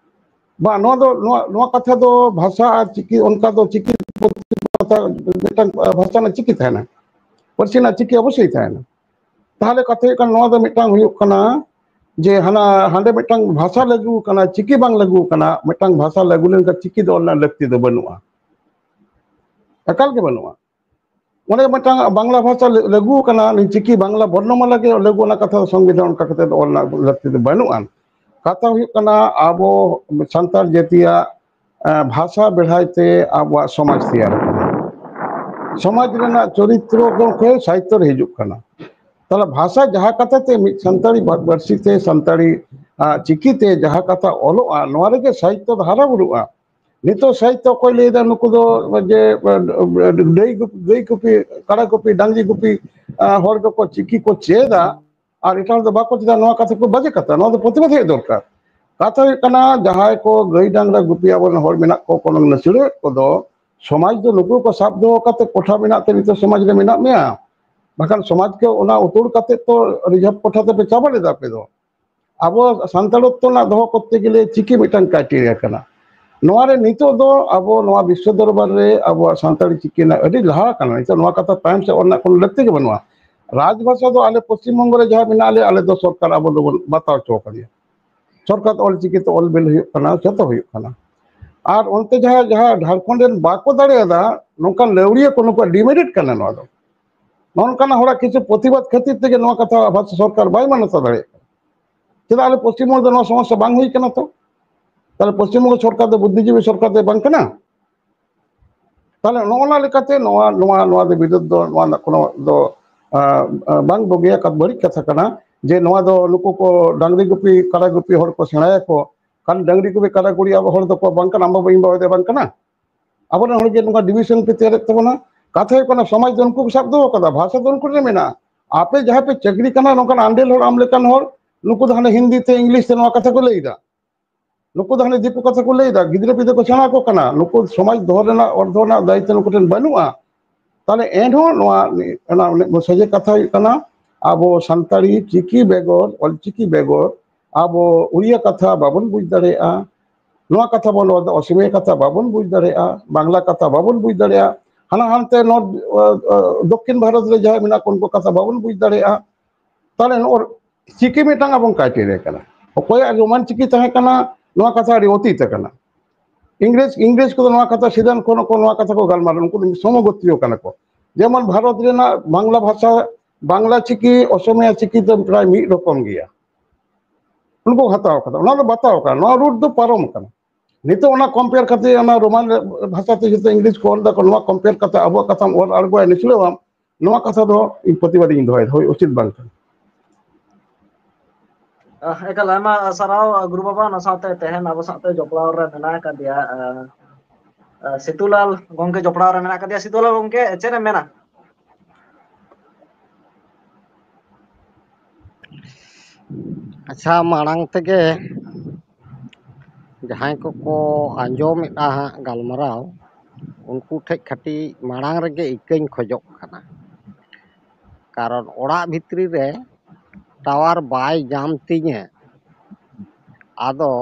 ᱵᱟᱝ, ᱱᱚᱣᱟ ᱫᱚ, ᱱᱚᱣᱟ, ᱱᱚᱣᱟ ᱠᱟᱛᱷᱟ ᱫᱚ ᱵᱷᱟᱥᱟ ᱟᱨ ᱪᱤᱠᱤ, ᱚᱱᱠᱟ ᱫᱚ ᱪᱤᱠᱤ ᱯᱟᱛᱟ-, ᱢᱤᱫᱴᱟᱝ, ᱟ, ᱵᱷᱟᱥᱟ ᱨᱮᱱᱟᱜ ᱪᱤᱠᱤ ᱛᱟᱦᱮᱱᱟ, ᱯᱟᱹᱨᱥᱤ ᱨᱮᱱᱟᱜ ᱪᱤᱠᱤ ᱚᱵᱚᱥᱥᱳᱭ ᱛᱟᱦᱮᱱᱟ᱾ ᱛᱟᱦᱚᱞᱮ ᱠᱟᱛᱷᱟ ᱦᱩᱭᱩᱜ ᱠᱟᱱᱟ, ᱱᱚᱣᱟ ᱫᱚ ᱢᱤᱫᱴᱟᱝ ᱦᱩᱭᱩᱜ ᱠᱟᱱᱟ ᱡᱮ ᱦᱟᱱᱟ ᱦᱟᱸᱰᱮ ᱢᱤᱫᱴᱟᱝ ᱵᱷᱟᱥᱟ ᱞᱟᱹᱜᱩ ᱟᱠᱟᱱᱟ, ᱪᱤᱠᱤ ᱵᱟᱝ ᱞᱟᱹᱜᱩ ᱟᱠᱟᱱᱟ, ᱢᱤᱫᱴᱟᱝ ᱵᱷᱟᱥᱟ ᱞᱟᱹᱜᱩ ᱞᱮᱱᱠᱷᱟᱱ ᱪᱤᱠᱤ ᱫᱚ ᱚᱞ ᱨᱮᱱᱟᱜ ᱞᱟᱹᱠᱛᱤ ᱫᱚ ᱵᱟᱹᱱᱩᱜᱼᱟ, ᱮᱠᱟᱞ ᱜᱮ ᱵᱟᱹᱱᱩᱜᱼᱟ᱾ ᱚᱸᱰᱮ ᱢᱤᱫᱴᱟᱝ ᱵᱟᱝᱞᱟ ᱵᱷᱟᱥᱟ ᱞᱟᱹ-, ᱞᱟᱹᱜᱩ ᱟᱠᱟᱱᱟ, ᱱᱩᱭ ᱪᱤᱠᱤ ᱵᱟᱝᱞᱟ ᱵᱚᱨᱱᱚᱢᱟᱞᱟ ᱜᱮ ᱞᱟᱹᱜᱩ, ᱚᱱᱟ ᱠᱟᱛᱷᱟ ᱫᱚ ᱥᱚᱝᱵᱤᱫᱷᱟᱱ ᱚᱱᱠᱟ ᱠᱟᱛᱮ ᱫᱚ ᱚᱞ ᱨᱮᱱᱟᱜ ᱞᱟᱹᱠᱛᱤ ᱫᱚ ᱵᱟᱹᱱᱩᱜᱼᱟ᱾ ᱠᱟᱛᱷᱟ ᱦᱩᱭᱩᱜ ᱠᱟᱱᱟ, ᱟᱵᱚ ᱥᱟᱱᱛᱟᱲ ᱡᱟᱹᱛᱤᱭᱟᱜ, ᱮ, ᱵᱷᱟᱥᱟ ᱵᱮᱲᱦᱟᱭ ᱛᱮ ᱟᱵᱚᱣᱟᱜ ᱥᱚᱢᱟᱡᱽ ᱛᱮᱭᱟᱨ ᱟᱠᱟᱱᱟ᱾ ᱥᱚᱢᱟᱡᱽ ᱨᱮᱱᱟᱜ ᱪᱚᱨᱤᱛᱨᱚ ᱜᱚᱢᱠᱮ ᱥᱟᱦᱤᱛᱛᱚ ᱨᱮ ᱦᱤᱡᱩᱜ ᱠᱟᱱᱟ᱾ ᱛᱟᱦᱚᱞᱮ ᱵᱷᱟᱥᱟ ᱡᱟᱦᱟᱸ ᱠᱟᱛᱷᱟ ᱛᱮ ᱢᱤᱫ ᱥᱟᱱᱛᱟᱲᱤ ᱵᱟ-, ᱯᱟᱹᱨᱥᱤ ᱛᱮ, ᱥᱟᱱᱛᱟᱲᱤ, ᱟ, ᱪᱤᱠᱤ ᱛᱮ ᱡᱟᱦᱟᱸ ᱠᱟᱛᱷᱟ ᱚᱞᱚᱜᱼᱟ, ᱱᱚᱣᱟ ᱨᱮᱜᱮ ᱥᱟᱦᱤᱛᱛᱚ ᱫᱚ ᱦᱟᱨᱟ ᱵᱩᱨᱩᱜᱼᱟ᱾ ᱱᱤᱛᱚᱜ ᱥᱟᱦᱤᱛᱛᱚ ᱚᱠᱚᱭ ᱞᱟᱹᱭ ᱮᱫᱟ? ᱱᱩᱠᱩ ᱫᱚ ᱡᱮ, ᱜᱟᱹᱭ ᱜᱩᱯ-, ᱜᱟᱹᱭ ᱠᱚᱯᱤ, ᱠᱟᱲᱟ ᱠᱚᱯᱤ, ᱰᱟᱝᱨᱤ ᱜᱩᱯᱤ, ᱟ, ᱦᱚᱲ ᱫᱚᱠᱚ ᱪᱤᱠᱤ ᱠᱚ ᱪᱮᱫᱟ, ᱟᱨ ᱮᱴᱟᱜ ᱦᱚᱲ ᱫᱚ ᱵᱟᱠᱚ ᱪᱮᱫᱟ᱾ ᱱᱚᱣᱟ ᱠᱟᱛᱷᱟ ᱠᱚ ᱵᱟᱡᱮ ᱠᱟᱛᱷᱟ, ᱱᱚᱣᱟ ᱫᱚ ᱯᱨᱚᱛᱤᱵᱟᱫ ᱦᱩᱭᱩᱜ ᱫᱚᱨᱠᱟᱨ᱾ ᱠᱟᱛᱷᱟ ᱦᱩᱭᱩᱜ ᱠᱟᱱᱟ, ᱡᱟᱦᱟᱸᱭ ᱠᱚ ᱜᱟᱹᱭ ᱰᱟᱝᱨᱟ ᱜᱩᱯᱤ ᱟᱵᱚᱨᱮᱱ ᱦᱚᱲ ᱢᱮᱱᱟᱜ ᱠᱚ, ᱠᱚᱱᱚ ᱱᱟᱹᱥᱲᱟᱹ ᱠᱚᱫᱚ, ᱥᱚᱢᱟᱡᱽ ᱫᱚ ᱱᱩᱠᱩ ᱠᱚ ᱥᱟᱵ ᱫᱚᱦᱚ ᱠᱟᱛᱮ ᱠᱚᱴᱷᱟ ᱢᱮᱱᱟᱜ ᱛᱮ ᱱᱤᱛᱚᱜ ᱥᱚᱢᱟᱡᱽ ᱨᱮ ᱢᱮᱱᱟᱜ ᱢᱮᱭᱟ, ᱵᱟᱠᱷᱟᱱ ᱥᱚᱢᱟᱡᱽ ᱠᱚ ᱚᱱᱟ ᱩᱛᱩᱲ ᱠᱟᱛᱮ ᱛᱚ ᱨᱤᱡᱷᱟᱵᱽ ᱠᱚᱴᱷᱟ ᱛᱮᱯᱮ ᱪᱟᱵᱟ ᱞᱮᱫᱟ ᱟᱯᱮ ᱫᱚ᱾ ᱟᱵᱚ ᱥᱟᱱᱛᱟᱲᱚᱛᱛᱚ ᱨᱮᱱᱟᱜ ᱫᱚᱦᱚ ᱠᱚᱨᱛᱮ ᱜᱮᱞᱮ ᱪᱤᱠᱤ ᱢᱤᱫᱴᱟᱝ ᱠᱨᱟᱭᱴᱮᱨᱤᱭᱟ ᱠᱟᱱᱟ᱾ ᱱᱚᱣᱟ ᱨᱮ ᱱᱤᱛᱚᱜ ᱫᱚ ᱟᱵᱚ ᱱᱚᱣᱟ ᱵᱤᱥᱥᱚ ᱫᱚᱨᱵᱟᱨ ᱨᱮ ᱟᱵᱚᱣᱟᱜ ᱥᱟᱱᱛᱟᱲᱤ ᱪᱤᱠᱤ ᱨᱮᱱᱟᱜ ᱟᱹᱰᱤ ᱞᱟᱦᱟ ᱠᱟᱱᱟ᱾ ᱱᱤᱛᱚᱜ ᱱᱚᱣᱟ ᱠᱟᱛᱷᱟ ᱛᱟᱭᱚᱢ ᱥᱮᱫ ᱚᱨ ᱨᱮᱱᱟᱜ ᱠᱳᱱᱳ ᱞᱟᱹᱠᱛᱤ ᱜᱮ ᱵᱟᱹᱱᱩᱜᱼᱟ᱾ ᱨᱟᱡᱽᱵᱷᱟᱥᱟ ᱫᱚ ᱟᱞᱮ ᱯᱚᱥᱪᱤᱢ ᱵᱚᱝᱜᱚ ᱨᱮ ᱡᱟᱦᱟᱸ ᱢᱮᱱᱟᱜ ᱞᱮᱭᱟ, ᱟᱞᱮ ᱫᱚ ᱥᱚᱨᱠᱟᱨ ᱟᱵᱚ ᱫᱚᱵᱚᱱ ᱵᱟᱛᱟᱣ ᱦᱚᱪᱚ ᱟᱠᱟᱫᱮᱭᱟ᱾ ᱥᱚᱨᱠᱟᱨ ᱚᱞ ᱪᱤᱠᱤ ᱛᱮ ᱚᱞ ᱵᱤᱞ ᱦᱩᱭᱩᱜ ᱠᱟᱱᱟ, ᱡᱚᱛᱚ ᱦᱩᱭᱩᱜ ᱠᱟᱱᱟ᱾ ᱟᱨ ᱚᱱᱛᱮ ᱡᱟᱦᱟᱸ, ᱡᱟᱦᱟᱸ ᱡᱷᱟᱲᱠᱷᱚᱸᱰ ᱨᱮᱱ ᱵᱟᱠᱚ ᱫᱟᱲᱮᱭᱟᱫᱟ, ᱱᱚᱝᱠᱟᱱ ᱞᱟᱹᱣᱲᱤᱭᱟᱹ ᱠᱚ ᱱᱩᱠᱩᱣᱟᱜ ᱰᱤᱢᱮᱨᱤᱴ ᱠᱟᱱᱟ ᱱᱚᱣᱟ ᱫᱚ᱾ ᱱᱚᱜᱼᱚ ᱱᱚᱝᱠᱟᱱᱟᱜ ᱦᱚᱲᱟᱜ ᱠᱤᱪᱷᱩ ᱯᱨᱚᱛᱤᱵᱟᱫ ᱠᱷᱟᱹᱛᱤᱨ ᱛᱮᱜᱮ ᱱᱚᱣᱟ ᱠᱟᱛᱷᱟ ᱵᱷᱟᱨᱚᱛ ᱥᱚᱨᱠᱟᱨ ᱵᱟᱭ ᱢᱟᱱᱚᱛᱟ ᱫᱟᱲᱮᱭᱟᱜ ᱠᱟᱱᱟ᱾ ᱪᱮᱫᱟᱜ ᱟᱞᱮ ᱯᱚᱥᱪᱤᱢ ᱵᱚᱝᱜᱚ ᱫᱚ ᱱᱚᱣᱟ ᱥᱚᱢᱚᱥᱥᱟ ᱵᱟᱝ ᱦᱩᱭ ᱠᱟᱱᱟ ᱛᱚ? ᱛᱟᱦᱞᱮ ᱯᱚᱥᱪᱤᱢ ᱵᱚᱝᱜᱚ ᱥᱚᱨᱠᱟᱨ ᱫᱚ ᱵᱩᱫᱽᱫᱷᱤᱡᱤᱵᱤ ᱥᱚᱨᱠᱟᱨ ᱫᱚ ᱵᱟᱝ ᱠᱟᱱᱟ? ᱛᱟᱦᱞᱮ ᱱᱚᱜᱼᱚ ᱱᱟ ᱞᱮᱠᱟᱛᱮ ᱱᱚᱣᱟ, ᱱᱚᱣᱟ, ᱱᱚᱣᱟ ᱫᱚ ᱵᱤᱨᱳᱫᱷ ᱫᱚ, ᱱᱚᱣᱟ ᱨᱮᱱᱟᱜ ᱠᱳᱱᱳ ᱫᱚ, ᱟᱸ, ᱟᱸ, ᱵᱟᱝ ᱵᱩᱜᱤᱭᱟ, ᱠᱟᱛ-, ᱵᱟᱹᱲᱤᱡ ᱠᱟᱛᱷᱟ ᱠᱟᱱᱟ᱾ ᱡᱮ ᱱᱚᱣᱟ ᱫᱚ ᱱᱩᱠᱩ ᱠᱚ ᱰᱟᱝᱨᱤ ᱜᱩᱯᱤ, ᱠᱟᱰᱟ ᱜᱩᱯᱤ ᱦᱚᱲ ᱠᱚ ᱥᱮᱬᱟᱭᱟᱠᱚ, ᱠᱷᱟᱱ ᱰᱟᱝᱨᱤ ᱜᱩᱯᱤ, ᱠᱟᱰᱟ ᱜᱩᱯᱤ ᱟᱵᱚ ᱦᱚᱲ ᱫᱚᱠᱚ ᱵᱟᱝ ᱠᱟᱱᱟ, ᱟᱢ ᱵᱟᱵᱟ ᱤᱧ ᱵᱟᱵᱟ ᱫᱚ ᱵᱟᱝ ᱠᱟᱱᱟ᱾ ᱟᱵᱚᱨᱮᱱ ᱦᱚᱲ ᱜᱮ ᱱᱚᱝᱠᱟ ᱰᱤᱵᱷᱤᱡᱚᱱ ᱯᱮ ᱛᱮᱭᱟᱨᱮᱫ ᱛᱟᱵᱚᱱᱟ᱾ ᱠᱟᱛᱷᱟ ᱦᱩᱭᱩᱜ ᱠᱟᱱᱟ, ᱥᱚᱢᱟᱡᱽ ᱫᱚ ᱩᱱᱠᱩ ᱠᱚ ᱥᱟᱵ ᱫᱚᱦᱚ ᱠᱟᱫᱟ, ᱵᱷᱟᱥᱟ ᱫᱚ ᱩᱱᱠᱩ ᱴᱷᱮᱱ ᱢᱮᱱᱟᱜᱼᱟ᱾ ᱟᱯᱮ ᱡᱟᱦᱟᱸ ᱯᱮ ᱪᱟᱹᱠᱨᱤ ᱠᱟᱱᱟ, ᱱᱚᱝᱠᱟᱱ ᱟᱱᱰᱮᱞ ᱦᱚᱲ, ᱟᱢ ᱞᱮᱠᱟᱱ ᱦᱚᱲ, ᱱᱩᱠᱩ ᱫᱚ ᱦᱟᱱᱮ ᱦᱤᱱᱫᱤ ᱛᱮ, ᱤᱝᱞᱤᱥ ᱛᱮ ᱱᱚᱣᱟ ᱠᱟᱛᱷᱟ ᱠᱚ ᱞᱟᱹᱭ ᱮᱫᱟ᱾ ᱱᱩᱠᱩ ᱫᱚ ᱦᱟᱱᱮ ᱫᱤᱠᱩ ᱠᱟᱛᱷᱟ ᱠᱚ ᱞᱟᱹᱭ ᱮᱫᱟ, ᱜᱤᱫᱽᱨᱟᱹ ᱯᱤᱫᱽᱨᱟᱹ ᱠᱚ ᱥᱮᱬᱟ ᱟᱠᱚ ᱠᱟᱱᱟ᱾ ᱱᱩᱠᱩ ᱥᱚᱢᱟᱡᱽ ᱫᱚᱦᱚ ᱨᱮᱱᱟᱜ, ᱚᱨ ᱫᱚᱦᱚ ᱨᱮᱱᱟᱜ ᱫᱟᱭᱤᱛᱛᱚ ᱱᱩᱠᱩ ᱴᱷᱮᱱ ᱵᱟᱹᱱᱩᱜᱼᱟ᱾ ᱛᱟᱦᱞᱮ ᱮᱱᱦᱚᱸ ᱱᱚᱣᱟ, ᱚᱱᱟ, ᱚᱱᱟ ᱥᱚᱡᱷᱮ ᱠᱟᱛᱷᱟ ᱦᱩᱭᱩᱜ ᱠᱟᱱᱟ, ᱟᱵᱚ ᱥᱟᱱᱛᱟᱲᱤ ᱪᱤᱠᱤ ᱵᱮᱜᱚᱨ, ᱚᱞᱪᱤᱠᱤ ᱵᱮᱜᱚᱨ ᱟᱵᱚ ᱩᱲᱤᱭᱟ ᱠᱟᱛᱷᱟ ᱵᱟᱵᱚᱱ ᱵᱩᱡᱽ ᱫᱟᱲᱮᱭᱟᱜᱼᱟ, ᱱᱚᱣᱟ ᱠᱟᱛᱷᱟ ᱵᱚᱱ ᱨᱚᱲ ᱮᱫᱟ, ᱚᱥᱚᱢᱤᱭᱟ ᱠᱟᱛᱷᱟ ᱵᱟᱵᱚᱱ ᱵᱩᱡᱽ ᱫᱟᱲᱮᱭᱟᱜᱼᱟ, ᱵᱟᱝᱞᱟ ᱠᱟᱛᱷᱟ ᱵᱟᱵᱚᱱ ᱵᱩᱡᱽ ᱫᱟᱲᱮᱭᱟᱜᱼᱟ, ᱦᱟᱱᱟ ᱦᱟᱱᱛᱮ ᱱᱚᱨᱛᱷ, ᱟ, ᱟ, ᱫᱚᱠᱠᱷᱤᱱ ᱵᱷᱟᱨᱚᱛ ᱨᱮ ᱡᱟᱦᱟᱸᱭ ᱢᱮᱱᱟᱜ ᱠᱚ ᱩᱱᱠᱩ ᱠᱟᱛᱷᱟ ᱵᱟᱵᱚᱱ ᱵᱩᱡᱽ ᱫᱟᱲᱮᱭᱟᱜᱼᱟ᱾ ᱛᱟᱦᱞᱮ ᱱᱚᱜᱼᱚ ᱪᱤᱠᱤ ᱢᱤᱫᱴᱟᱝ ᱟᱵᱚᱱ ᱠᱨᱟᱭᱴᱮᱨᱤᱭᱟ ᱠᱟᱱᱟ᱾ ᱚᱠᱚᱭᱟᱜ ᱨᱳᱢᱟᱱ ᱪᱤᱠᱤ ᱛᱟᱦᱮᱸ ᱠᱟᱱᱟ, ᱱᱚᱣᱟ ᱠᱟᱛᱷᱟ ᱟᱹᱰᱤ ᱚᱛᱤᱛ ᱟᱠᱟᱱᱟ᱾ ᱤᱝᱨᱮᱡᱽ, ᱤᱝᱨᱮᱡᱽ ᱠᱚᱫᱚ ᱱᱚᱣᱟ ᱠᱟᱛᱷᱟ ᱥᱤᱫᱷᱟᱱ ᱠᱷᱚᱱ ᱠᱚ ᱱᱚᱣᱟ ᱠᱟᱛᱷᱟ ᱠᱚ ᱜᱟᱞᱢᱟᱨᱟᱣᱟ, ᱩᱱᱠᱩ ᱫᱚ ᱥᱚᱢᱚᱜᱳᱛᱨᱤᱭᱚ ᱠᱟᱱᱟ ᱠᱚ᱾ ᱡᱮᱢᱚᱱ ᱵᱷᱟᱨᱚᱛ ᱨᱮᱱᱟᱜ ᱵᱟᱝᱞᱟ ᱵᱷᱟᱥᱟ, ᱵᱟᱝᱞᱟ ᱪᱤᱠᱤ, ᱚᱥᱚᱢᱤᱭᱟ ᱪᱤᱠᱤ ᱫᱚ ᱯᱨᱟᱭ ᱢᱤᱫ ᱨᱚᱠᱚᱢ ᱜᱮᱭᱟ᱾ ᱩᱱᱠᱩ ᱠᱚ ᱦᱟᱛᱟᱣ ᱠᱟᱫᱟ, ᱚᱱᱟ ᱫᱚ ᱵᱟᱛᱟᱣ ᱠᱟᱱᱟ, ᱱᱚᱣᱟ ᱨᱩᱴ ᱫᱚ ᱯᱟᱨᱚᱢ ᱠᱟᱱᱟ᱾ ᱱᱤᱛᱚᱜ ᱚᱱᱟ ᱠᱚᱢᱯᱮᱭᱟᱨ ᱠᱟᱛᱮ ᱚᱱᱟ ᱨᱳᱢᱟᱱ ᱵᱷᱟᱥᱟ ᱛᱮ ᱡᱚᱛᱚ ᱤᱝᱞᱤᱥ ᱠᱚ ᱚᱞ ᱫᱟᱠᱚ, ᱱᱚᱣᱟ ᱠᱚᱢᱯᱮᱭᱟᱨ ᱠᱟᱛᱮ ᱟᱵᱚᱣᱟᱜ ᱠᱟᱛᱷᱟᱢ ᱚᱞ ᱟᱬᱜᱚᱭᱟ ᱱᱤᱪᱷᱲᱟᱹᱣᱟᱢ, ᱱᱚᱣᱟ ᱠᱟᱛᱷᱟ ᱫᱚ ᱤᱧ ᱯᱨᱚᱛᱤᱵᱟᱫ ᱤᱧ ᱫᱚᱦᱚᱭᱮᱫᱟ, ᱦᱳᱭ, ᱩᱪᱤᱛ ᱵᱟᱝ ᱠᱟᱱᱟ᱾ ᱟᱦ, ᱮᱠᱟᱞ ᱟᱭᱢᱟ ᱥᱟᱨᱦᱟᱣ, ᱜᱩᱨᱩ ᱵᱟᱵᱟ, ᱚᱱᱟ ᱥᱟᱶᱛᱮ ᱛᱮᱦᱮᱧ ᱟᱵᱚ ᱥᱟᱶᱛᱮ ᱡᱚᱯᱲᱟᱣ ᱨᱮ ᱢᱮᱱᱟᱜ ᱟᱠᱟᱫᱮᱭᱟ, ᱟᱦ, ᱟᱦ, ᱥᱤᱛᱩᱞᱟᱞ ᱜᱚᱝᱠᱮ ᱡᱚᱯᱲᱟᱣ ᱨᱮ ᱢᱮᱱᱟᱜ ᱟᱠᱟᱫᱮᱭᱟ᱾ ᱥᱤᱛᱩᱞᱟᱞ ᱜᱚᱝᱠᱮ, ᱪᱮᱫ ᱮᱢ ᱢᱮᱱᱟ? ᱟᱪᱪᱷᱟ, ᱢᱟᱲᱟᱝ ᱛᱮᱜᱮ ᱡᱟᱦᱟᱸᱭ ᱠᱚᱠᱚ ᱟᱸᱡᱚᱢᱮᱫᱼᱟ ᱦᱟᱸᱜ ᱜᱟᱞᱢᱟᱨᱟᱣ, ᱩᱱᱠᱩ ᱴᱷᱮᱱ ᱠᱟᱹᱴᱤᱡ ᱢᱟᱲᱟᱝ ᱨᱮᱜᱮ ᱤᱠᱟᱹᱧ ᱠᱷᱚᱡᱚᱜ ᱠᱟᱱᱟ᱾ ᱠᱟᱨᱚᱱ ᱚᱲᱟᱜ ᱵᱷᱤᱛᱨᱤ ᱨᱮ ᱴᱟᱣᱟᱨ ᱵᱟᱭ ᱧᱟᱢ ᱛᱤᱧᱟᱹ᱾ ᱟᱫᱚ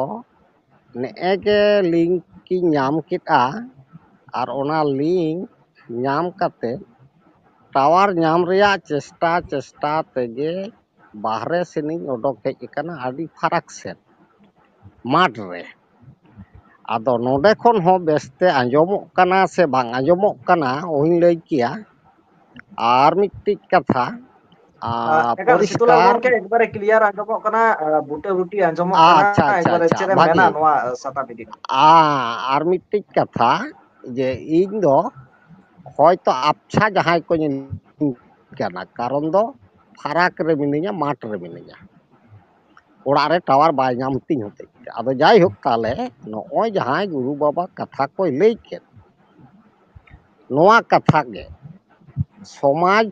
ᱱᱮᱜᱼᱮ ᱜᱮ ᱞᱤᱝᱠ ᱤᱧ ᱧᱟᱢ ᱠᱮᱫᱼᱟ, ᱟᱨ ᱚᱱᱟ ᱞᱤᱝᱠ ᱧᱟᱢ ᱠᱟᱛᱮ ᱴᱟᱣᱟᱨ ᱧᱟᱢ ᱨᱮᱭᱟᱜ ᱪᱮᱥᱴᱟ ᱪᱮᱥᱴᱟ ᱛᱮᱜᱮ ᱵᱟᱦᱨᱮ ᱥᱮᱱᱤᱧ ᱚᱰᱚᱠ ᱦᱮᱡ ᱟᱠᱟᱱᱟ, ᱟᱹᱰᱤ ᱯᱷᱟᱨᱟᱠ ᱥᱮᱫ ᱢᱟᱴᱷ ᱨᱮ᱾ ᱟᱫᱚ ᱱᱚᱰᱮ ᱠᱷᱚᱱ ᱦᱚᱸ ᱵᱮᱥᱛᱮ ᱟᱸᱡᱚᱢᱚᱜ ᱠᱟᱱᱟ ᱥᱮ ᱵᱟᱝ ᱟᱸᱡᱚᱢᱚᱜ ᱠᱟᱱᱟ, ᱚᱦᱚᱧ ᱞᱟᱹᱭ ᱠᱮᱭᱟ᱾ ᱟᱨ ᱢᱤᱫᱴᱤᱡ ᱠᱟᱛᱷᱟ, ᱟᱨ ᱮᱠᱟᱞ ᱥᱤᱛᱩᱞᱟᱞ ᱯᱚᱨᱤᱥᱠᱟᱨ ᱜᱚᱢᱠᱮ, ᱮᱠᱵᱟᱨᱮ ᱠᱞᱤᱭᱟᱨ ᱟᱸᱡᱚᱢᱚᱜ ᱠᱟᱱᱟ, ᱟᱨ ᱵᱩᱴᱟᱹ ᱵᱩᱴᱤ ᱟᱸᱡᱚᱢᱚᱜ ᱠᱟᱱᱟ᱾ ᱟᱪᱪᱷᱟ, ᱟᱪᱪᱷᱟ, ᱮᱠᱵᱟᱨᱮ ᱟᱪᱪᱷᱟ, ᱪᱮᱫ ᱮᱢ ᱢᱮᱱᱟ ᱵᱷᱟᱹᱜᱤ᱾ ᱱᱚᱣᱟ ᱥᱟᱛᱟᱢ ᱤᱫᱤ ᱠᱟᱛᱮ? ᱟ-, ᱟᱨ ᱢᱤᱫᱴᱤᱡ ᱠᱟᱛᱷᱟ, ᱡᱮ ᱤᱧ ᱫᱚ ᱦᱚᱭᱛᱚ ᱟᱯᱪᱷᱟ ᱡᱟᱦᱟᱸᱭ ᱠᱚ ᱧᱮᱞᱤᱧ ᱠᱟᱱᱟ, ᱠᱟᱨᱚᱱ ᱫᱚ ᱯᱷᱟᱨᱟᱠ ᱨᱮ ᱢᱤᱱᱟᱹᱧᱟ, ᱢᱟᱴᱷ ᱨᱮ ᱢᱤᱱᱟᱹᱧᱟ, ᱚᱲᱟᱜ ᱨᱮ ᱴᱟᱣᱟᱨ ᱵᱟᱭ ᱧᱟᱢ ᱛᱤᱧ ᱦᱚᱛᱮᱡ ᱛᱮ᱾ ᱟᱫᱚ ᱡᱟᱭᱦᱳᱠ, ᱛᱟᱦᱞᱮ ᱱᱚᱜᱼᱚᱭ ᱡᱟᱦᱟᱸᱭ ᱜᱩᱨᱩ ᱵᱟᱵᱟ ᱠᱟᱛᱷᱟ ᱠᱚᱭ ᱞᱟᱹᱭ ᱠᱮᱫ, ᱱᱚᱣᱟ ᱠᱟᱛᱷᱟ ᱜᱮ ᱥᱚᱢᱟᱡᱽ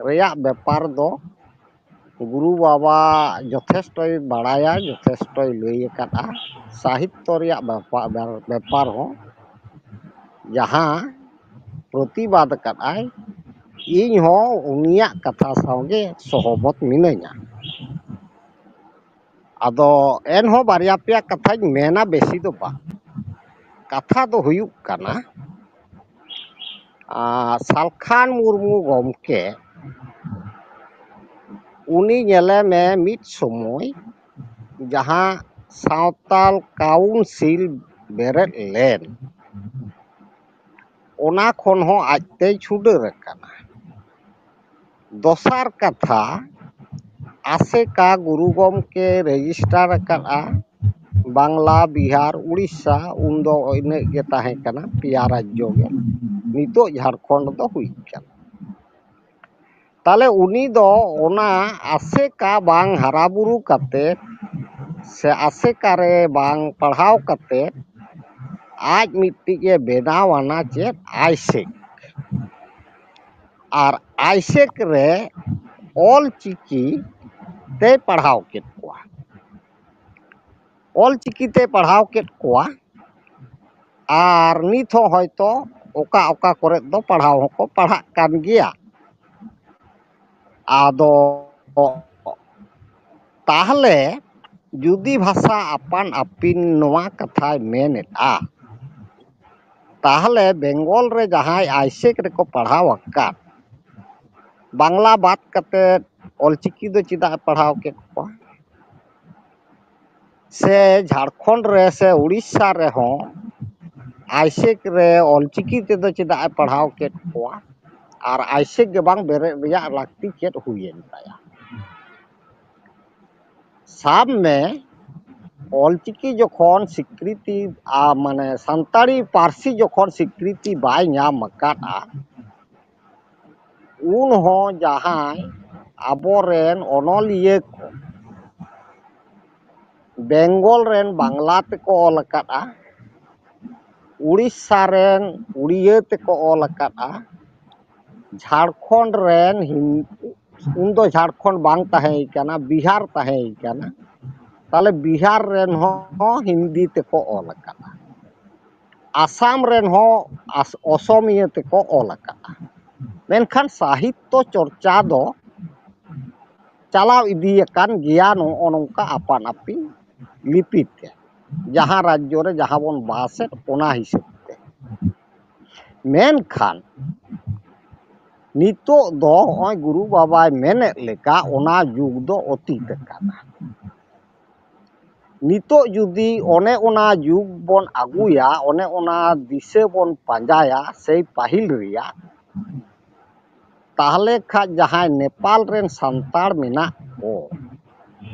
ᱨᱮᱭᱟᱜ ᱵᱮᱯᱟᱨ ᱫᱚ ᱜᱩᱨᱩ ᱵᱟᱵᱟ ᱡᱚᱛᱷᱮᱥᱴᱚᱭ ᱵᱟᱲᱟᱭᱟ, ᱡᱚᱛᱷᱮᱥᱴᱚᱭ ᱞᱟᱹᱭ ᱟᱠᱟᱫᱼᱟ᱾ ᱥᱟᱦᱤᱛᱛᱚ ᱨᱮᱭᱟᱜ ᱵᱮᱯᱟ-, ᱵᱮᱯᱟᱨ ᱦᱚᱸ ᱡᱟᱦᱟᱸ ᱯᱨᱚᱛᱤᱵᱟᱫ ᱟᱠᱟᱫᱼᱟᱭ, ᱤᱧ ᱦᱚᱸ ᱩᱱᱤᱭᱟᱜ ᱠᱟᱛᱷᱟ ᱥᱟᱶᱜᱮ ᱥᱚᱦᱚᱢᱚᱛ ᱢᱤᱱᱟᱹᱧᱟ᱾ ᱟᱫᱚ ᱮᱱᱦᱚᱸ ᱵᱟᱨᱭᱟ ᱯᱮᱭᱟ ᱠᱟᱛᱷᱟᱧ ᱢᱮᱱᱟ, ᱵᱮᱥᱤ ᱫᱚ ᱵᱟᱝ᱾ ᱠᱟᱛᱷᱟ ᱫᱚ ᱦᱩᱭᱩᱜ ᱠᱟᱱᱟ, ᱟᱨ ᱥᱟᱞᱠᱷᱟᱱ ᱢᱩᱨᱢᱩ ᱜᱚᱢᱠᱮ, ᱩᱱᱤ ᱧᱮᱞᱮ ᱢᱮ, ᱢᱤᱫ ᱥᱚᱢᱚᱭ ᱡᱟᱦᱟᱸ ᱥᱟᱶᱛᱟᱞ ᱠᱟᱣᱩᱱᱥᱤᱞ ᱵᱮᱨᱮᱫ ᱞᱮᱱ, ᱚᱱᱟ ᱠᱷᱚᱱ ᱦᱚᱸ ᱟᱡᱛᱮᱭ ᱪᱷᱩᱰᱟᱹᱨ ᱟᱠᱟᱱᱟ᱾ ᱫᱚᱥᱟᱨ ᱠᱟᱛᱷᱟ, ᱟᱥᱮᱠᱟ ᱜᱩᱨᱩ ᱜᱚᱢᱠᱮ ᱨᱮᱡᱤᱥᱴᱟᱨ ᱟᱠᱟᱫᱼᱟ ᱵᱟᱝᱞᱟ, ᱵᱤᱦᱟᱨ, ᱩᱲᱤᱥᱥᱟ, ᱩᱱᱫᱚ ᱤᱱᱟᱹᱜ ᱜᱮ ᱛᱟᱦᱮᱸ ᱠᱟᱱᱟ, ᱯᱮᱭᱟ ᱨᱟᱡᱽᱡᱚ ᱜᱮ᱾ ᱱᱤᱛᱚᱜ ᱡᱷᱟᱲᱠᱷᱚᱸᱰ ᱫᱚ ᱦᱩᱭ ᱠᱟᱱᱟ᱾ ᱛᱟᱦᱞᱮ ᱩᱱᱤ ᱫᱚ ᱚᱱᱟ ᱟᱥᱮᱠᱟ ᱵᱟᱝ ᱦᱟᱨᱟ ᱵᱩᱨᱩ ᱠᱟᱛᱮ ᱥᱮ ᱟᱥᱮᱠᱟ ᱨᱮ ᱵᱟᱝ ᱯᱟᱲᱦᱟᱣ ᱠᱟᱛᱮ ᱟᱡ ᱢᱤᱫᱴᱤᱡ ᱮ ᱵᱮᱱᱟᱣ ᱟᱱᱟ ᱪᱮᱫ? ᱟᱭᱥᱮᱠ᱾ ᱟᱨ ᱟᱭᱥᱮᱠ ᱨᱮ ᱚᱞ ᱪᱤᱠᱤ ᱛᱮᱭ ᱯᱟᱲᱦᱟᱣ ᱠᱮᱫ ᱠᱚᱣᱟ᱾ ᱚᱞ ᱪᱤᱠᱤ ᱛᱮᱭ ᱯᱟᱲᱦᱟᱣ ᱠᱮᱫ ᱠᱚᱣᱟ, ᱟᱨ ᱱᱤᱛ ᱦᱚᱸ ᱦᱚᱭᱛᱚ ᱚᱠᱟ ᱚᱠᱟ ᱠᱚᱨᱮ ᱫᱚ ᱯᱟᱲᱦᱟᱣ ᱦᱚᱸᱠᱚ ᱯᱟᱲᱦᱟᱜ ᱠᱟᱱ ᱜᱮᱭᱟ᱾ ᱟᱫᱚ ᱛᱟᱦᱞᱮ ᱡᱩᱫᱤ ᱵᱷᱟᱥᱟ ᱟᱯᱟᱱ ᱟᱹᱯᱤᱱ ᱱᱚᱣᱟ ᱠᱟᱛᱷᱟᱭ ᱢᱮᱱᱮᱫᱼᱟ, ᱛᱟᱦᱞᱮ ᱵᱮᱝᱜᱚᱞ ᱨᱮ ᱡᱟᱦᱟᱸᱭ ᱟᱭᱥᱮᱠ ᱨᱮᱠᱚ ᱯᱟᱲᱦᱟᱣ ᱟᱠᱟᱫ, ᱵᱟᱝᱞᱟ ᱵᱟᱫ ᱠᱟᱛᱮ ᱚᱞᱪᱤᱠᱤ ᱫᱚ ᱪᱮᱫᱟᱜ ᱮ ᱯᱟᱲᱦᱟᱣ ᱠᱮᱫ ᱠᱚᱣᱟ? ᱥᱮ ᱡᱷᱟᱲᱠᱷᱚᱸᱰ ᱨᱮ ᱥᱮ ᱩᱲᱤᱥᱥᱟ ᱨᱮᱦᱚᱸ ᱟᱭᱥᱮᱠ ᱨᱮ ᱚᱞᱪᱤᱠᱤ ᱛᱮᱫᱚ ᱪᱮᱫᱟᱜ ᱮ ᱯᱟᱲᱦᱟᱣ ᱠᱮᱫ ᱠᱚᱣᱟ? ᱟᱨ ᱟᱭᱥᱮᱠ ᱜᱮ ᱵᱟᱝ ᱵᱮᱨᱮᱫ ᱨᱮᱭᱟᱜ ᱞᱟᱹᱠᱛᱤ ᱪᱮᱫ ᱦᱩᱭᱮᱱ ᱛᱟᱭᱟ? ᱥᱟᱵ ᱢᱮ, ᱚᱞᱪᱤᱠᱤ ᱡᱚᱠᱷᱚᱱ ᱥᱤᱠᱨᱤᱛᱤ, ᱟ, ᱢᱟᱱᱮ ᱥᱟᱱᱛᱟᱲᱤ ᱯᱟᱹᱨᱥᱤ ᱡᱚᱠᱷᱚᱱ ᱥᱤᱠᱨᱤᱛᱤ ᱵᱟᱭ ᱧᱟᱢ ᱟᱠᱟᱫᱼᱟ, ᱩᱱ ᱦᱚᱸ ᱡᱟᱦᱟᱸᱭ ᱟᱵᱚᱨᱮᱱ ᱚᱱᱚᱞᱤᱭᱟᱹ ᱠᱚ ᱵᱮᱝᱜᱚᱞ ᱨᱮᱱ ᱵᱟᱝᱞᱟ ᱛᱮᱠᱚ ᱚᱞ ᱟᱠᱟᱫᱼᱟ, ᱩᱲᱤᱥᱥᱟ ᱨᱮᱱ ᱩᱲᱤᱭᱟᱹ ᱛᱮᱠᱚ ᱚᱞ ᱟᱠᱟᱫᱼᱟ, ᱡᱷᱟᱲᱠᱷᱚᱸᱰ ᱨᱮᱱ ᱦᱤᱱ-, ᱩᱱᱫᱚ ᱡᱷᱟᱲᱠᱷᱚᱸᱰ ᱵᱟᱝ ᱛᱟᱦᱮᱸ ᱠᱟᱱᱟ, ᱵᱤᱦᱟᱨ ᱛᱟᱦᱮᱸ ᱠᱟᱱᱟ, ᱛᱟᱦᱞᱮ ᱵᱤᱦᱟᱨ ᱨᱮᱱ ᱦᱚᱸ ᱦᱤᱱᱫᱤ ᱛᱮᱠᱚ ᱚᱞ ᱟᱠᱟᱫᱼᱟ, ᱟᱥᱟᱢ ᱨᱮᱱ ᱦᱚᱸ ᱟᱥ-, ᱚᱥᱚᱢᱤᱭᱟᱹ ᱛᱮᱠᱚ ᱚᱞ ᱟᱠᱟᱫᱼᱟ᱾ ᱢᱮᱱᱠᱷᱟᱱ ᱥᱟᱦᱤᱛᱛᱚ ᱪᱚᱨᱪᱟ ᱫᱚ ᱪᱟᱞᱟᱣ ᱤᱫᱤᱭᱟᱠᱟᱱ ᱜᱮᱭᱟ ᱱᱚᱜᱼᱚ ᱱᱚᱝᱠᱟ ᱟᱯᱟᱱ ᱟᱹᱯᱤᱱ ᱞᱤᱯᱤ ᱛᱮ, ᱡᱟᱦᱟᱸ ᱨᱟᱡᱽᱡᱚ ᱨᱮ ᱡᱟᱦᱟᱸ ᱵᱚᱱ ᱵᱟᱥᱮᱫ, ᱚᱱᱟ ᱦᱤᱥᱟᱹᱵ ᱛᱮ᱾ ᱢᱮᱱᱠᱷᱟᱱ ᱱᱤᱛᱚᱜ ᱫᱚ ᱱᱚᱜᱼᱚᱭ ᱜᱩᱨᱩ ᱵᱟᱵᱟᱭ ᱢᱮᱱᱮᱫ ᱞᱮᱠᱟ ᱚᱱᱟ ᱡᱩᱜᱽ ᱫᱚ ᱚᱛᱤᱛ ᱟᱠᱟᱱᱟ᱾ ᱱᱤᱛᱚᱜ ᱡᱩᱫᱤ ᱚᱱᱮ ᱚᱱᱟ ᱡᱩᱜᱽ ᱵᱚᱱ ᱟᱹᱜᱩᱭᱟ, ᱚᱱᱮ ᱚᱱᱟ ᱫᱤᱥᱟᱹ ᱵᱚᱱ ᱯᱟᱸᱡᱟᱭᱟ, ᱥᱮᱭ ᱯᱟᱹᱦᱤᱞ ᱨᱮᱭᱟᱜ, ᱛᱟᱦᱞᱮ ᱠᱷᱟᱡ ᱡᱟᱦᱟᱸᱭ ᱱᱮᱯᱟᱞ ᱨᱮᱱ ᱥᱟᱱᱛᱟᱲ ᱢᱮᱱᱟᱜ ᱠᱚ,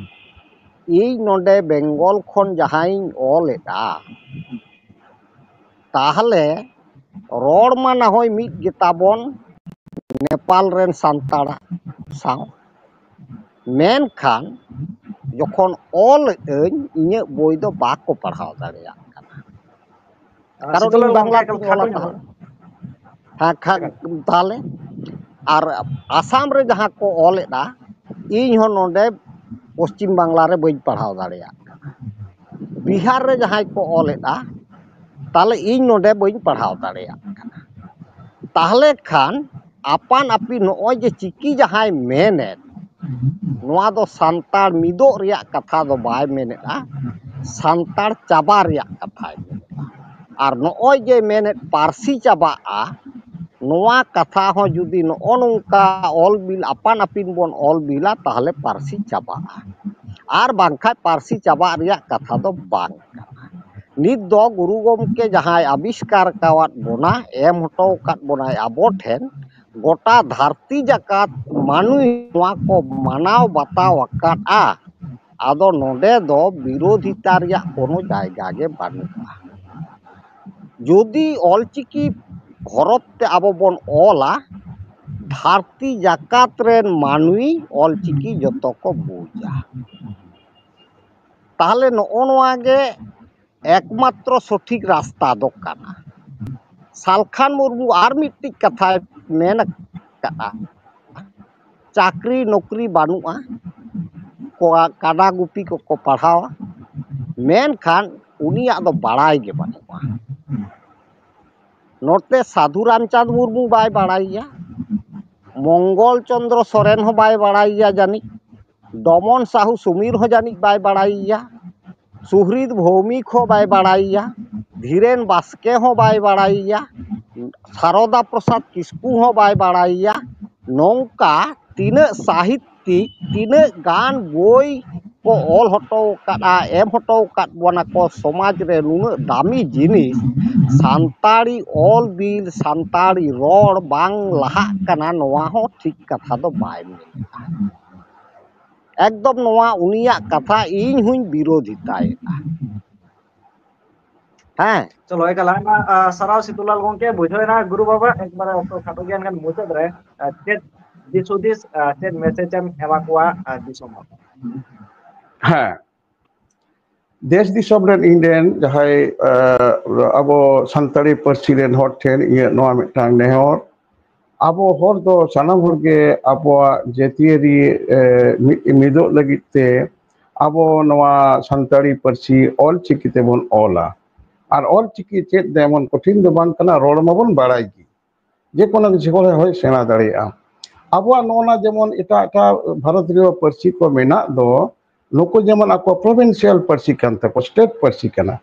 ᱤᱧ ᱱᱚᱰᱮ ᱵᱮᱝᱜᱚᱞ ᱠᱷᱚᱱ ᱡᱟᱦᱟᱸᱭᱤᱧ ᱚᱞ ᱮᱫᱟ, ᱛᱟᱦᱞᱮ ᱨᱚᱲ ᱢᱟ ᱱᱟᱦᱚᱭ ᱢᱤᱫ ᱜᱮᱛᱟᱵᱚᱱ ᱱᱮᱯᱟᱞ ᱨᱮᱱ ᱥᱟᱱᱛᱟᱲ ᱥᱟᱶ, ᱢᱮᱱᱠᱷᱟᱱ ᱡᱚᱠᱷᱚᱱ ᱚᱞ ᱟᱹᱧ, ᱤᱧᱟᱹᱜ ᱵᱳᱭ ᱫᱚ ᱵᱟᱠᱚ ᱯᱟᱲᱦᱟᱣ ᱫᱟᱲᱮᱭᱟᱜ ᱠᱟᱱᱟ᱾ ᱟᱨ ᱠᱟᱨᱚᱱ ᱥᱤᱛᱩᱞᱟᱞ ᱤᱧ ᱵᱟᱝᱞᱟ ᱜᱚᱢᱠᱮ ᱛᱤᱧ ᱚᱞᱟ ᱠᱷᱟᱴᱚ ᱛᱟᱦᱮᱸᱫ᱾ ᱧᱚᱜ᱾ ᱦᱮᱸ, ᱠᱷᱟᱱ ᱛᱟᱦᱞᱮ ᱟᱨ ᱟᱥᱟᱢ ᱨᱮ ᱡᱟᱦᱟᱸ ᱠᱚ ᱚᱞ ᱮᱫᱟ, ᱤᱧ ᱦᱚᱸ ᱱᱚᱰᱮ ᱯᱚᱥᱪᱤᱢ ᱵᱟᱝᱞᱟ ᱨᱮ ᱵᱟᱹᱧ ᱯᱟᱲᱦᱟᱣ ᱫᱟᱲᱮᱭᱟᱜ ᱠᱟᱱᱟ᱾ ᱵᱤᱦᱟᱨ ᱨᱮ ᱡᱟᱦᱟᱸᱭ ᱠᱚ ᱚᱞ ᱮᱫᱟ, ᱛᱟᱦᱞᱮ ᱤᱧ ᱱᱚᱰᱮ ᱵᱟᱹᱧ ᱯᱟᱲᱦᱟᱣ ᱫᱟᱲᱮᱭᱟᱜ ᱠᱟᱱᱟ᱾ ᱛᱟᱦᱚᱞᱮ ᱠᱷᱟᱱ ᱟᱯᱟᱱ ᱟᱹᱯᱤᱱ ᱱᱚᱜᱼᱚᱭ ᱡᱮ ᱪᱤᱠᱤ ᱡᱟᱦᱟᱸᱭ ᱢᱮᱱᱮᱫ, ᱱᱚᱣᱟ ᱫᱚ ᱥᱟᱱᱛᱟᱲ ᱢᱤᱫᱚᱜ ᱨᱮᱭᱟᱜ ᱠᱟᱛᱷᱟ ᱫᱚ ᱵᱟᱭ ᱢᱮᱱᱮᱫᱼᱟ, ᱥᱟᱱᱛᱟᱲ ᱪᱟᱵᱟ ᱨᱮᱭᱟᱜ ᱠᱟᱛᱷᱟᱭ ᱢᱮᱱᱮᱫᱼᱟ᱾ ᱟᱨ ᱱᱚᱜᱼᱚᱭ ᱡᱮ ᱢᱮᱱᱮᱫ ᱯᱟᱹᱨᱥᱤ ᱪᱟᱵᱟᱜᱼᱟ, ᱱᱚᱣᱟ ᱠᱟᱛᱷᱟ ᱦᱚᱸ ᱡᱩᱫᱤ ᱱᱚᱜᱼᱚ ᱱᱚᱝᱠᱟ ᱚᱞ ᱵᱤᱞ ᱟᱯᱟᱱ ᱟᱹᱯᱤᱱ ᱵᱚᱱ ᱚᱞ ᱵᱤᱞᱟ, ᱛᱟᱦᱚᱞᱮ ᱯᱟᱹᱨᱥᱤ ᱪᱟᱵᱟᱜᱼᱟ᱾ ᱟᱨ ᱵᱟᱝᱠᱷᱟᱱ ᱯᱟᱹᱨᱥᱤ ᱪᱟᱵᱟᱜ ᱨᱮᱭᱟᱜ ᱠᱟᱛᱷᱟ ᱫᱚ ᱵᱟᱝ ᱠᱟᱱᱟ᱾ ᱱᱤᱛ ᱫᱚ ᱜᱩᱨᱩ ᱜᱚᱢᱠᱮ ᱡᱟᱦᱟᱸᱭ ᱟᱵᱤᱥᱠᱟᱨ ᱟᱠᱟᱣᱟᱫ ᱵᱚᱱᱟ, ᱮᱢ ᱦᱚᱴᱚ ᱟᱠᱟᱫ ᱵᱚᱱᱟᱭ ᱟᱵᱚ ᱴᱷᱮᱱ, ᱜᱚᱴᱟ ᱫᱷᱟᱹᱨᱛᱤ ᱡᱟᱠᱟᱛ ᱢᱟᱹᱱᱢᱤ ᱱᱚᱣᱟ ᱠᱚ ᱢᱟᱱᱟᱣ ᱵᱟᱛᱟᱣ ᱟᱠᱟᱫᱼᱟ᱾ ᱟᱫᱚ ᱱᱚᱰᱮ ᱫᱚ ᱵᱤᱨᱳᱫᱷᱤᱛᱟ ᱨᱮᱭᱟᱜ ᱠᱳᱱᱳ ᱡᱟᱭᱜᱟ ᱜᱮ ᱵᱟᱹᱱᱩᱜᱼᱟ᱾ ᱡᱩᱫᱤ ᱚᱞᱪᱤᱠᱤ ᱦᱚᱨᱚᱯ ᱛᱮ ᱟᱵᱚ ᱵᱚᱱ ᱚᱞᱟ, ᱫᱷᱟᱹᱨᱛᱤ ᱡᱟᱠᱟᱛ ᱨᱮᱱ ᱢᱟᱹᱱᱢᱤ ᱚᱞᱪᱤᱠᱤ ᱡᱚᱛᱚ ᱠᱚ ᱵᱩᱡᱟ᱾ ᱛᱟᱦᱚᱞᱮ ᱱᱚᱜᱼᱚ ᱱᱚᱣᱟ ᱜᱮ ᱮᱠᱢᱟᱛᱨᱚ ᱥᱚᱴᱷᱤᱠ ᱨᱟᱥᱛᱟ ᱫᱚ ᱠᱟᱱᱟ᱾ ᱥᱟᱞᱠᱷᱟᱱ ᱢᱩᱨᱢᱩ ᱟᱨ ᱢᱤᱫᱴᱤᱡ ᱠᱟᱛᱷᱟᱭ ᱢᱮᱱ ᱟᱠᱟᱫᱼᱟ, ᱪᱟᱹᱠᱨᱤ ᱱᱚᱠᱨᱤ ᱵᱟᱹᱱᱩᱜᱼᱟ, ᱠᱚᱲᱟ ᱠᱟᱰᱟ ᱜᱩᱯᱤ ᱠᱚᱠᱚ ᱯᱟᱲᱦᱟᱣᱟ, ᱢᱮᱱᱠᱷᱟᱱ ᱩᱱᱤᱭᱟᱜ ᱫᱚ ᱵᱟᱲᱟᱭ ᱜᱮ ᱵᱟᱹᱱᱩᱜᱼᱟ᱾ ᱱᱚᱛᱮ ᱥᱟᱹᱫᱷᱩ ᱨᱟᱢᱪᱟᱸᱫᱽ ᱢᱩᱨᱢᱩ ᱵᱟᱭ ᱵᱟᱲᱟᱭᱟ, ᱢᱚᱝᱜᱚᱞ ᱪᱚᱸᱫᱽᱨᱚ ᱥᱚᱨᱮᱱ ᱦᱚᱸ ᱵᱟᱭ ᱵᱟᱲᱟᱭᱟ ᱡᱟᱹᱱᱤᱡ, ᱰᱚᱢᱚᱱ ᱥᱟᱦᱩ ᱥᱩᱢᱤᱨ ᱦᱚᱸ ᱡᱟᱹᱱᱤᱡ ᱵᱟᱭ ᱵᱟᱲᱟᱭᱟ, ᱥᱩᱦᱨᱤᱛ ᱵᱷᱳᱣᱢᱤᱠ ᱦᱚᱸ ᱵᱟᱭ ᱵᱟᱲᱟᱭᱟ, ᱫᱷᱤᱨᱮᱱ ᱵᱟᱥᱠᱮ ᱦᱚᱸ ᱵᱟᱭ ᱵᱟᱲᱟᱭᱟ, ᱥᱟᱨᱚᱫᱟ ᱯᱨᱚᱥᱟᱫᱽ ᱠᱤᱥᱠᱩ ᱦᱚᱸ ᱵᱟᱭ ᱵᱟᱲᱟᱭᱟ᱾ ᱱᱚᱝᱠᱟ ᱛᱤᱱᱟᱹᱜ ᱥᱟᱦᱤᱛᱭᱤᱠ, ᱛᱤᱱᱟᱹᱜ ᱜᱟᱱ ᱵᱳᱭ ᱠᱚ ᱚᱞ ᱦᱚᱴᱚ ᱟᱠᱟᱫᱼᱟ, ᱮᱢ ᱦᱚᱴᱚ ᱟᱠᱟᱫ ᱵᱚᱱᱟ ᱠᱚ ᱥᱚᱢᱟᱡᱽ ᱨᱮ ᱱᱩᱱᱟᱹᱜ ᱫᱟᱢᱤ ᱡᱤᱱᱤᱥ, ᱥᱟᱱᱛᱟᱲᱤ ᱚᱞ ᱵᱤᱞ, ᱥᱟᱱᱛᱟᱲᱤ ᱨᱚᱲ ᱵᱟᱝ ᱞᱟᱦᱟᱜ ᱠᱟᱱᱟ, ᱱᱚᱣᱟ ᱦᱚᱸ ᱴᱷᱤᱠ ᱠᱟᱛᱷᱟ ᱫᱚ ᱵᱟᱭ ᱢᱮᱱᱮᱫᱼᱟ᱾ ᱮᱠᱫᱚᱢ ᱱᱚᱣᱟ ᱩᱱᱤᱭᱟᱜ ᱠᱟᱛᱷᱟ ᱤᱧ ᱦᱚᱸᱧ ᱵᱤᱨᱳᱫᱷᱤᱛᱟᱭᱮᱫᱼᱟ᱾ ᱦᱮᱸ᱾ ᱪᱚᱞᱚ, ᱮᱠᱟᱞ ᱟᱭᱢᱟ, ᱟ, ᱥᱟᱨᱦᱟᱣ ᱥᱤᱛᱩᱞᱟᱞ ᱜᱚᱝᱠᱮ, ᱵᱩᱡᱷᱟᱹᱣ ᱮᱱᱟ ᱜᱩᱨᱩ ᱵᱟᱵᱟ, ᱮᱠᱵᱟᱨᱮ ᱚᱠᱛᱚ ᱠᱷᱟᱴᱚ ᱜᱮᱭᱟ, ᱮᱱᱠᱷᱟᱱ ᱢᱩᱪᱟᱹᱫ ᱨᱮ, ᱟ, ᱪᱮᱫ ᱫᱤᱥ ᱦᱩᱫᱤᱥ, ᱟ, ᱪᱮᱫ message ᱮᱢ ᱮᱢᱟ ᱠᱚᱣᱟ, ᱟ, ᱫᱤᱥᱚᱢ ᱦᱚᱲ? ᱦᱮᱸ, ᱫᱮᱥ ᱫᱤᱥᱚᱢ ᱨᱮᱱ ᱤᱧ ᱨᱮᱱ ᱡᱟᱦᱟᱸᱭ, ᱟ, ᱟᱵᱚ ᱥᱟᱱᱛᱟᱲᱤ ᱯᱟᱹᱨᱥᱤ ᱨᱮᱱ ᱦᱚᱲ ᱴᱷᱮᱱ ᱤᱧᱟᱹᱜ ᱱᱚᱣᱟ ᱢᱤᱫᱴᱟᱝ ᱱᱮᱦᱚᱨ, ᱟᱵᱚ ᱦᱚᱲ ᱫᱚ ᱥᱟᱱᱟᱢ ᱦᱚᱲ ᱜᱮ ᱟᱵᱚᱣᱟᱜ ᱡᱟᱹᱛᱤᱭᱟᱹᱨᱤ, ᱮ, ᱢᱤᱫ, ᱢᱤᱫᱚᱜ ᱞᱟᱹᱜᱤᱫ ᱛᱮ ᱟᱵᱚ ᱱᱚᱣᱟ ᱥᱟᱱᱛᱟᱲᱤ ᱯᱟᱹᱨᱥᱤ ᱚᱞ ᱪᱤᱠᱤ ᱛᱮᱵᱚᱱ ᱚᱞᱟ᱾ ᱟᱨ ᱚᱞ ᱪᱤᱠᱤ ᱪᱮᱫ ᱫᱚ ᱮᱢᱚᱱ ᱠᱚᱴᱷᱤᱱ ᱫᱚ ᱵᱟᱝ ᱠᱟᱱᱟ, ᱨᱚᱲ ᱢᱟᱵᱚᱱ ᱵᱟᱲᱟᱭ ᱜᱮ᱾ ᱡᱮᱠᱳᱱᱳ ᱠᱤᱪᱷᱩ ᱠᱚᱨᱮ ᱦᱚᱸᱭ ᱥᱮᱬᱟ ᱫᱟᱲᱮᱭᱟᱜᱼᱟ᱾ ᱟᱵᱚᱣᱟᱜ ᱱᱚᱜᱼᱚ ᱱᱟ ᱡᱮᱢᱚᱱ ᱮᱴᱟᱜ ᱮᱴᱟᱜ ᱵᱷᱟᱨᱚᱛ ᱨᱮᱭᱟᱜ ᱯᱟᱹᱨᱥᱤ ᱠᱚ ᱢᱮᱱᱟᱜ ᱫᱚ, ᱱᱩᱠᱩ ᱡᱮᱢᱚᱱ ᱟᱠᱚ ᱯᱨᱚᱵᱷᱤᱱᱥᱤᱭᱟᱞ ᱯᱟᱹᱨᱥᱤ ᱠᱟᱱ ᱛᱟᱠᱚ, ᱥᱴᱮᱴ ᱯᱟᱹᱨᱥᱤ ᱠᱟᱱᱟ᱾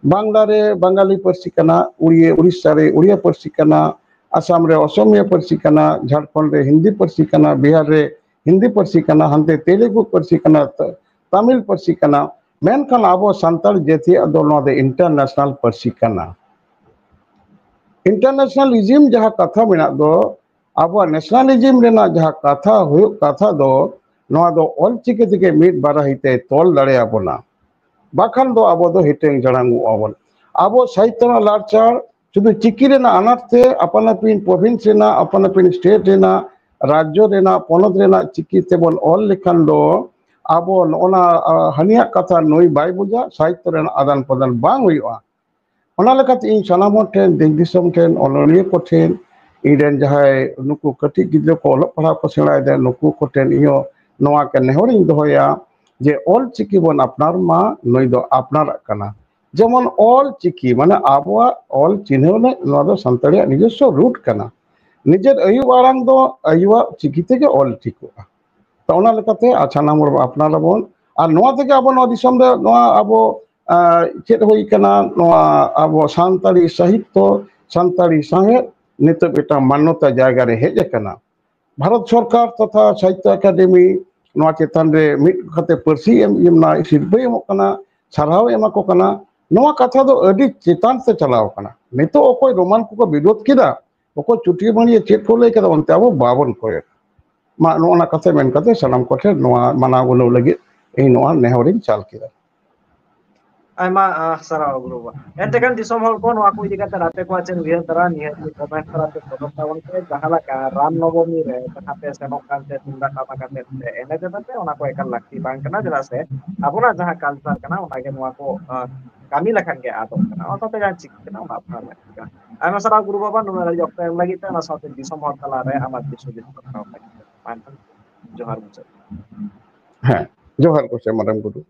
ᱵᱟᱝᱞᱟ ᱨᱮ ᱵᱟᱝᱜᱟᱞᱤ ᱯᱟᱹᱨᱥᱤ ᱠᱟᱱᱟ, ᱩᱲᱤᱭᱟ, ᱩᱲᱤᱥᱥᱟ ᱨᱮ ᱩᱲᱤᱭᱟ ᱯᱟᱹᱨᱥᱤ ᱠᱟᱱᱟ, ᱟᱥᱟᱢ ᱨᱮ ᱚᱥᱚᱢᱤᱭᱟ ᱯᱟᱹᱨᱥᱤ ᱠᱟᱱᱟ, ᱡᱷᱟᱲᱠᱷᱚᱸᱰ ᱨᱮ ᱦᱤᱱᱫᱤ ᱯᱟᱹᱨᱥᱤ ᱠᱟᱱᱟ, ᱵᱤᱦᱟᱨ ᱨᱮ ᱦᱤᱱᱫᱤ ᱯᱟᱹᱨᱥᱤ ᱠᱟᱱᱟ, ᱦᱟᱱᱛᱮ ᱛᱮᱞᱮᱜᱩ ᱯᱟᱹᱨᱥᱤ ᱠᱟᱱᱟ, ᱛᱟᱢᱤᱞ ᱯᱟᱹᱨᱥᱤ ᱠᱟᱱᱟ᱾ ᱢᱮᱱᱠᱷᱟᱱ ᱟᱵᱚ ᱥᱟᱱᱛᱟᱲ ᱡᱟᱹᱛᱤᱭᱟᱜ ᱫᱚ ᱱᱚᱣᱟ ᱫᱚ ᱤᱱᱴᱟᱨᱱᱮᱥᱱᱟᱞ ᱯᱟᱹᱨᱥᱤ ᱠᱟᱱᱟ᱾ ᱤᱱᱴᱟᱨᱱᱮᱥᱱᱟᱞᱤᱡᱤᱢ ᱡᱟᱦᱟᱸ ᱠᱟᱛᱷᱟ ᱢᱮᱱᱟᱜ ᱫᱚ, ᱟᱵᱚᱣᱟᱜ ᱱᱮᱥᱱᱟᱞᱤᱡᱤᱢ ᱨᱮᱱᱟᱜ ᱡᱟᱦᱟᱸ ᱠᱟᱛᱷᱟ ᱦᱩᱭᱩᱜ ᱠᱟᱛᱷᱟ ᱫᱚ, ᱱᱚᱣᱟ ᱫᱚ ᱚᱞ ᱪᱤᱠᱤ ᱛᱮᱜᱮ ᱢᱤᱫ ᱵᱟᱨᱟᱦᱤ ᱛᱮ ᱛᱚᱞ ᱫᱟᱲᱮᱭᱟᱵᱚᱱᱟ, ᱵᱟᱠᱷᱟᱱ ᱫᱚ ᱟᱵᱚ ᱫᱚ ᱦᱤᱴᱟᱹᱝ ᱡᱟᱲᱟᱝᱚᱜᱼᱟ ᱵᱚᱱ᱾ ᱟᱵᱚ ᱥᱟᱦᱤᱛᱛᱚ ᱨᱮᱱᱟᱜ ᱞᱟᱲᱪᱟᱲ ᱥᱩᱫᱷᱩ ᱪᱤᱠᱤ ᱨᱮᱱᱟᱜ ᱟᱱᱟᱴ ᱛᱮ ᱟᱯᱟᱱ ᱟᱹᱯᱤᱱ ᱯᱨᱚᱵᱷᱤᱱᱥ ᱨᱮᱱᱟᱜ, ᱟᱯᱟᱱ ᱟᱹᱯᱤᱱ ᱥᱴᱮᱴ ᱨᱮᱱᱟᱜ, ᱨᱟᱡᱽᱡᱚ ᱨᱮᱱᱟᱜ, ᱯᱚᱱᱚᱛ ᱨᱮᱱᱟᱜ ᱪᱤᱠᱤ ᱛᱮᱵᱚᱱ ᱚᱞ ᱞᱮᱠᱷᱟᱱ ᱫᱚ ᱟᱵᱚ ᱱᱚᱜᱼᱚ ᱱᱟ, ᱟ, ᱦᱟᱹᱱᱤᱭᱟᱜ ᱠᱟᱛᱷᱟ ᱱᱩᱭ ᱵᱟᱭ ᱵᱩᱡᱟ, ᱥᱟᱦᱤᱛᱛᱚ ᱨᱮᱱᱟᱜ ᱟᱫᱟᱱ ᱯᱨᱚᱫᱟᱱ ᱵᱟᱝ ᱦᱩᱭᱩᱜᱼᱟ᱾ ᱚᱱᱟ ᱞᱮᱠᱟᱛᱮ ᱤᱧ ᱥᱟᱱᱟᱢ ᱦᱚᱲ ᱴᱷᱮᱱ, ᱫᱮᱥ ᱫᱤᱥᱚᱢ ᱴᱷᱮᱱ, ᱚᱱᱚᱞᱤᱭᱟᱹ ᱠᱚ ᱴᱷᱮᱱ, ᱤᱧ ᱨᱮᱱ ᱡᱟᱦᱟᱸᱭ ᱱᱩᱠᱩ ᱠᱟᱹᱴᱤᱡ ᱜᱤᱫᱽᱨᱟᱹ ᱠᱚ ᱚᱞᱚᱜ ᱯᱟᱲᱦᱟᱣ ᱠᱚ ᱥᱮᱬᱟᱭᱮᱫᱟ, ᱱᱩᱠᱩ ᱠᱚ ᱴᱷᱮᱱ ᱤᱧ ᱦᱚᱸ ᱱᱚᱣᱟ ᱜᱮ ᱱᱮᱦᱚᱨᱤᱧ ᱫᱚᱦᱚᱭᱟ ᱡᱮ ᱚᱞ ᱪᱤᱠᱤ ᱵᱚᱱ ᱟᱯᱱᱟᱨ ᱢᱟ, ᱱᱩᱭ ᱫᱚ ᱟᱯᱱᱟᱨᱟᱜ ᱠᱟᱱᱟ᱾ ᱡᱮᱢᱚᱱ ᱚᱞ ᱪᱤᱠᱤ, ᱢᱟᱱᱮ ᱟᱵᱚᱣᱟᱜ ᱚᱞ ᱪᱤᱱᱦᱟᱹᱣ ᱨᱮ ᱱᱚᱣᱟ ᱫᱚ ᱥᱟᱱᱛᱟᱲᱤᱭᱟᱜ ᱱᱤᱡᱚᱥᱥᱚ ᱨᱩᱴ ᱠᱟᱱᱟ᱾ ᱱᱤᱡᱮᱨ ᱟᱭᱳ ᱟᱲᱟᱝ ᱫᱚ ᱟᱭᱳᱣᱟᱜ ᱪᱤᱠᱤ ᱛᱮᱜᱮ ᱚᱞ ᱴᱷᱤᱠᱚᱜᱼᱟ᱾ ᱛᱚ, ᱚᱱᱟ ᱞᱮᱠᱟᱛᱮ ᱟᱨ ᱥᱟᱱᱟᱢ ᱦᱚᱲ ᱵᱚᱱ ᱟᱯᱱᱟᱨ ᱟᱵᱚᱱ᱾ ᱟᱨ ᱱᱚᱣᱟ ᱛᱮᱜᱮ ᱟᱵᱚ ᱱᱚᱣᱟ ᱫᱤᱥᱚᱢ ᱨᱮ ᱱᱚᱣᱟ ᱟᱵᱚ, ᱟᱸ, ᱪᱮᱫ ᱦᱩᱭ ᱠᱟᱱᱟ, ᱱᱚᱣᱟ ᱟᱵᱚ ᱥᱟᱱᱛᱟᱲᱤ ᱥᱟᱦᱤᱛᱛᱚ, ᱥᱟᱱᱛᱟᱲᱤ ᱥᱟᱶᱦᱮᱫ ᱱᱤᱛᱚᱜ ᱢᱤᱫᱴᱟᱝ ᱢᱟᱱᱱᱚᱛᱟ ᱡᱟᱭᱜᱟ ᱨᱮ ᱦᱮᱡ ᱟᱠᱟᱱᱟ᱾ ᱵᱷᱟᱨᱚᱛ ᱥᱚᱨᱠᱟᱨ ᱛᱚᱛᱷᱟ ᱥᱟᱦᱤᱛᱛᱚ ᱮᱠᱟᱰᱮᱢᱤ ᱱᱚᱣᱟ ᱪᱮᱛᱟᱱ ᱨᱮ ᱢᱤᱫ ᱠᱟᱛᱮ ᱯᱟᱹᱨᱥᱤ ᱮᱢ, ᱮᱢ ᱨᱮᱱᱟᱜ ᱥᱤᱨᱯᱟᱹᱭ ᱮᱢᱚᱜ ᱠᱟᱱᱟ, ᱥᱟᱨᱦᱟᱣ ᱮ ᱮᱢᱟ ᱠᱚ ᱠᱟᱱᱟ᱾ ᱱᱚᱣᱟ ᱠᱟᱛᱷᱟ ᱫᱚ ᱟᱹᱰᱤ ᱪᱮᱛᱟᱱ ᱛᱮ ᱪᱟᱞᱟᱣ ᱠᱟᱱᱟ᱾ ᱱᱤᱛᱚᱜ ᱚᱠᱚᱭ ᱨᱳᱢᱟᱱ ᱠᱚᱠᱚ ᱵᱤᱨᱳᱫᱷ ᱠᱮᱫᱟ, ᱚᱠᱚᱭ ᱪᱩᱴᱤᱭᱟᱹ ᱢᱟᱹᱲᱤᱭᱟᱹ ᱪᱮᱫ ᱠᱚ ᱞᱟᱹᱭ ᱠᱮᱫᱟ, ᱚᱱᱛᱮ ᱟᱵᱚ ᱵᱟᱵᱚᱱ ᱠᱚᱭᱚᱜ᱾ ᱢᱟ, ᱱᱚᱜᱼᱚ ᱱᱟ ᱠᱟᱛᱷᱟ ᱢᱮᱱ ᱠᱟᱛᱮ ᱥᱟᱱᱟᱢ ᱠᱚᱴᱷᱮᱱ ᱱᱚᱣᱟ ᱢᱟᱱᱟᱣ ᱜᱩᱱᱟᱹᱣ ᱞᱟᱹᱜᱤᱫ ᱤᱧ ᱱᱚᱣᱟ ᱱᱮᱦᱚᱨᱤᱧ ᱪᱟᱞ ᱠᱮᱫᱟ᱾ ᱟᱭᱢᱟ, ᱟᱦ, ᱥᱟᱨᱦᱟᱣ ᱜᱩᱨᱩ ᱵᱟᱵᱟ᱾ ᱮᱱᱛᱮ ᱠᱷᱟᱱ ᱫᱤᱥᱚᱢ ᱦᱚᱲ ᱠᱚ ᱱᱚᱣᱟ ᱠᱚ ᱤᱫᱤ ᱠᱟᱛᱮ ᱟᱯᱮ ᱠᱚᱣᱟᱜ ᱪᱮᱫ ᱩᱭᱦᱟᱹᱨ ᱫᱷᱟᱨᱟ, ᱱᱤᱦᱟᱹᱛ ᱜᱮ ᱠᱚᱢᱮᱱᱴ ᱛᱟᱞᱟ ᱛᱮ ᱥᱚᱫᱚᱨ ᱛᱟᱵᱚᱱ ᱯᱮ, ᱡᱟᱦᱟᱸ ᱞᱮᱠᱟ ᱨᱟᱢ ᱱᱚᱵᱚᱢᱤ ᱨᱮ ᱡᱟᱦᱟᱸ ᱯᱮ ᱥᱮᱱᱚᱜ ᱠᱟᱱ ᱛᱮ ᱛᱩᱢᱫᱟᱜ ᱴᱟᱢᱟᱠ ᱟᱛᱮ ᱯᱮ ᱮᱱᱮᱡ ᱮᱫᱟ ᱯᱮ, ᱚᱱᱟ ᱠᱚ ᱮᱠᱟᱞ ᱞᱟᱹᱠᱛᱤ ᱵᱟᱝ ᱠᱟᱱᱟ, ᱪᱮᱫᱟᱜ ᱥᱮ ᱟᱵᱚᱱᱟᱜ ᱡᱟᱦᱟᱸ ᱠᱟᱞᱪᱟᱨ ᱠᱟᱱᱟ ᱚᱱᱟ ᱜᱮ ᱱᱚᱣᱟ ᱠᱚ, ᱟᱦ, ᱠᱟᱹᱢᱤ ᱞᱮᱠᱷᱟᱱ ᱜᱮ ᱟᱫᱚᱜ ᱠᱟᱱᱟ, ᱚᱱᱟ ᱥᱟᱶᱛᱮ ᱡᱟᱦᱟᱸ ᱪᱤᱠᱟᱹᱜ ᱠᱟᱱᱟ ᱚᱱᱟ ᱟᱯᱱᱟᱨ ᱞᱟᱹᱠᱛᱤ ᱠᱟᱱᱟ᱾ ᱟᱭᱢᱟ ᱥᱟᱨᱦᱟᱣ ᱜᱩᱨᱩ ᱵᱟᱵᱟ, ᱱᱩᱱᱟᱹᱜ ᱜᱷᱟᱹᱲᱤᱡ ᱚᱠᱛᱚ ᱮᱢ ᱞᱟᱹᱜᱤᱫ ᱛᱮ, ᱚᱱᱟ ᱥᱟᱶᱛᱮ ᱫᱤᱥᱚᱢ ᱦᱚᱲ ᱛᱟᱞᱟᱨᱮ ᱟᱢᱟᱜ ᱫᱤᱥ ᱦᱩᱫᱤᱥ ᱯᱟᱥᱱᱟᱣ ᱞᱟᱹᱜᱤᱫ ᱛᱮ᱾ ᱢᱟ ᱮᱱᱠᱷᱟᱱ ᱡᱚᱦᱟᱨ ᱢᱩᱪᱟᱹᱫ᱾ ᱦᱮᱸ, ᱡᱚᱦᱟᱨ ᱜᱚᱢᱠᱮ ᱢᱟᱨᱟᱝ ᱵᱩᱨᱩ᱾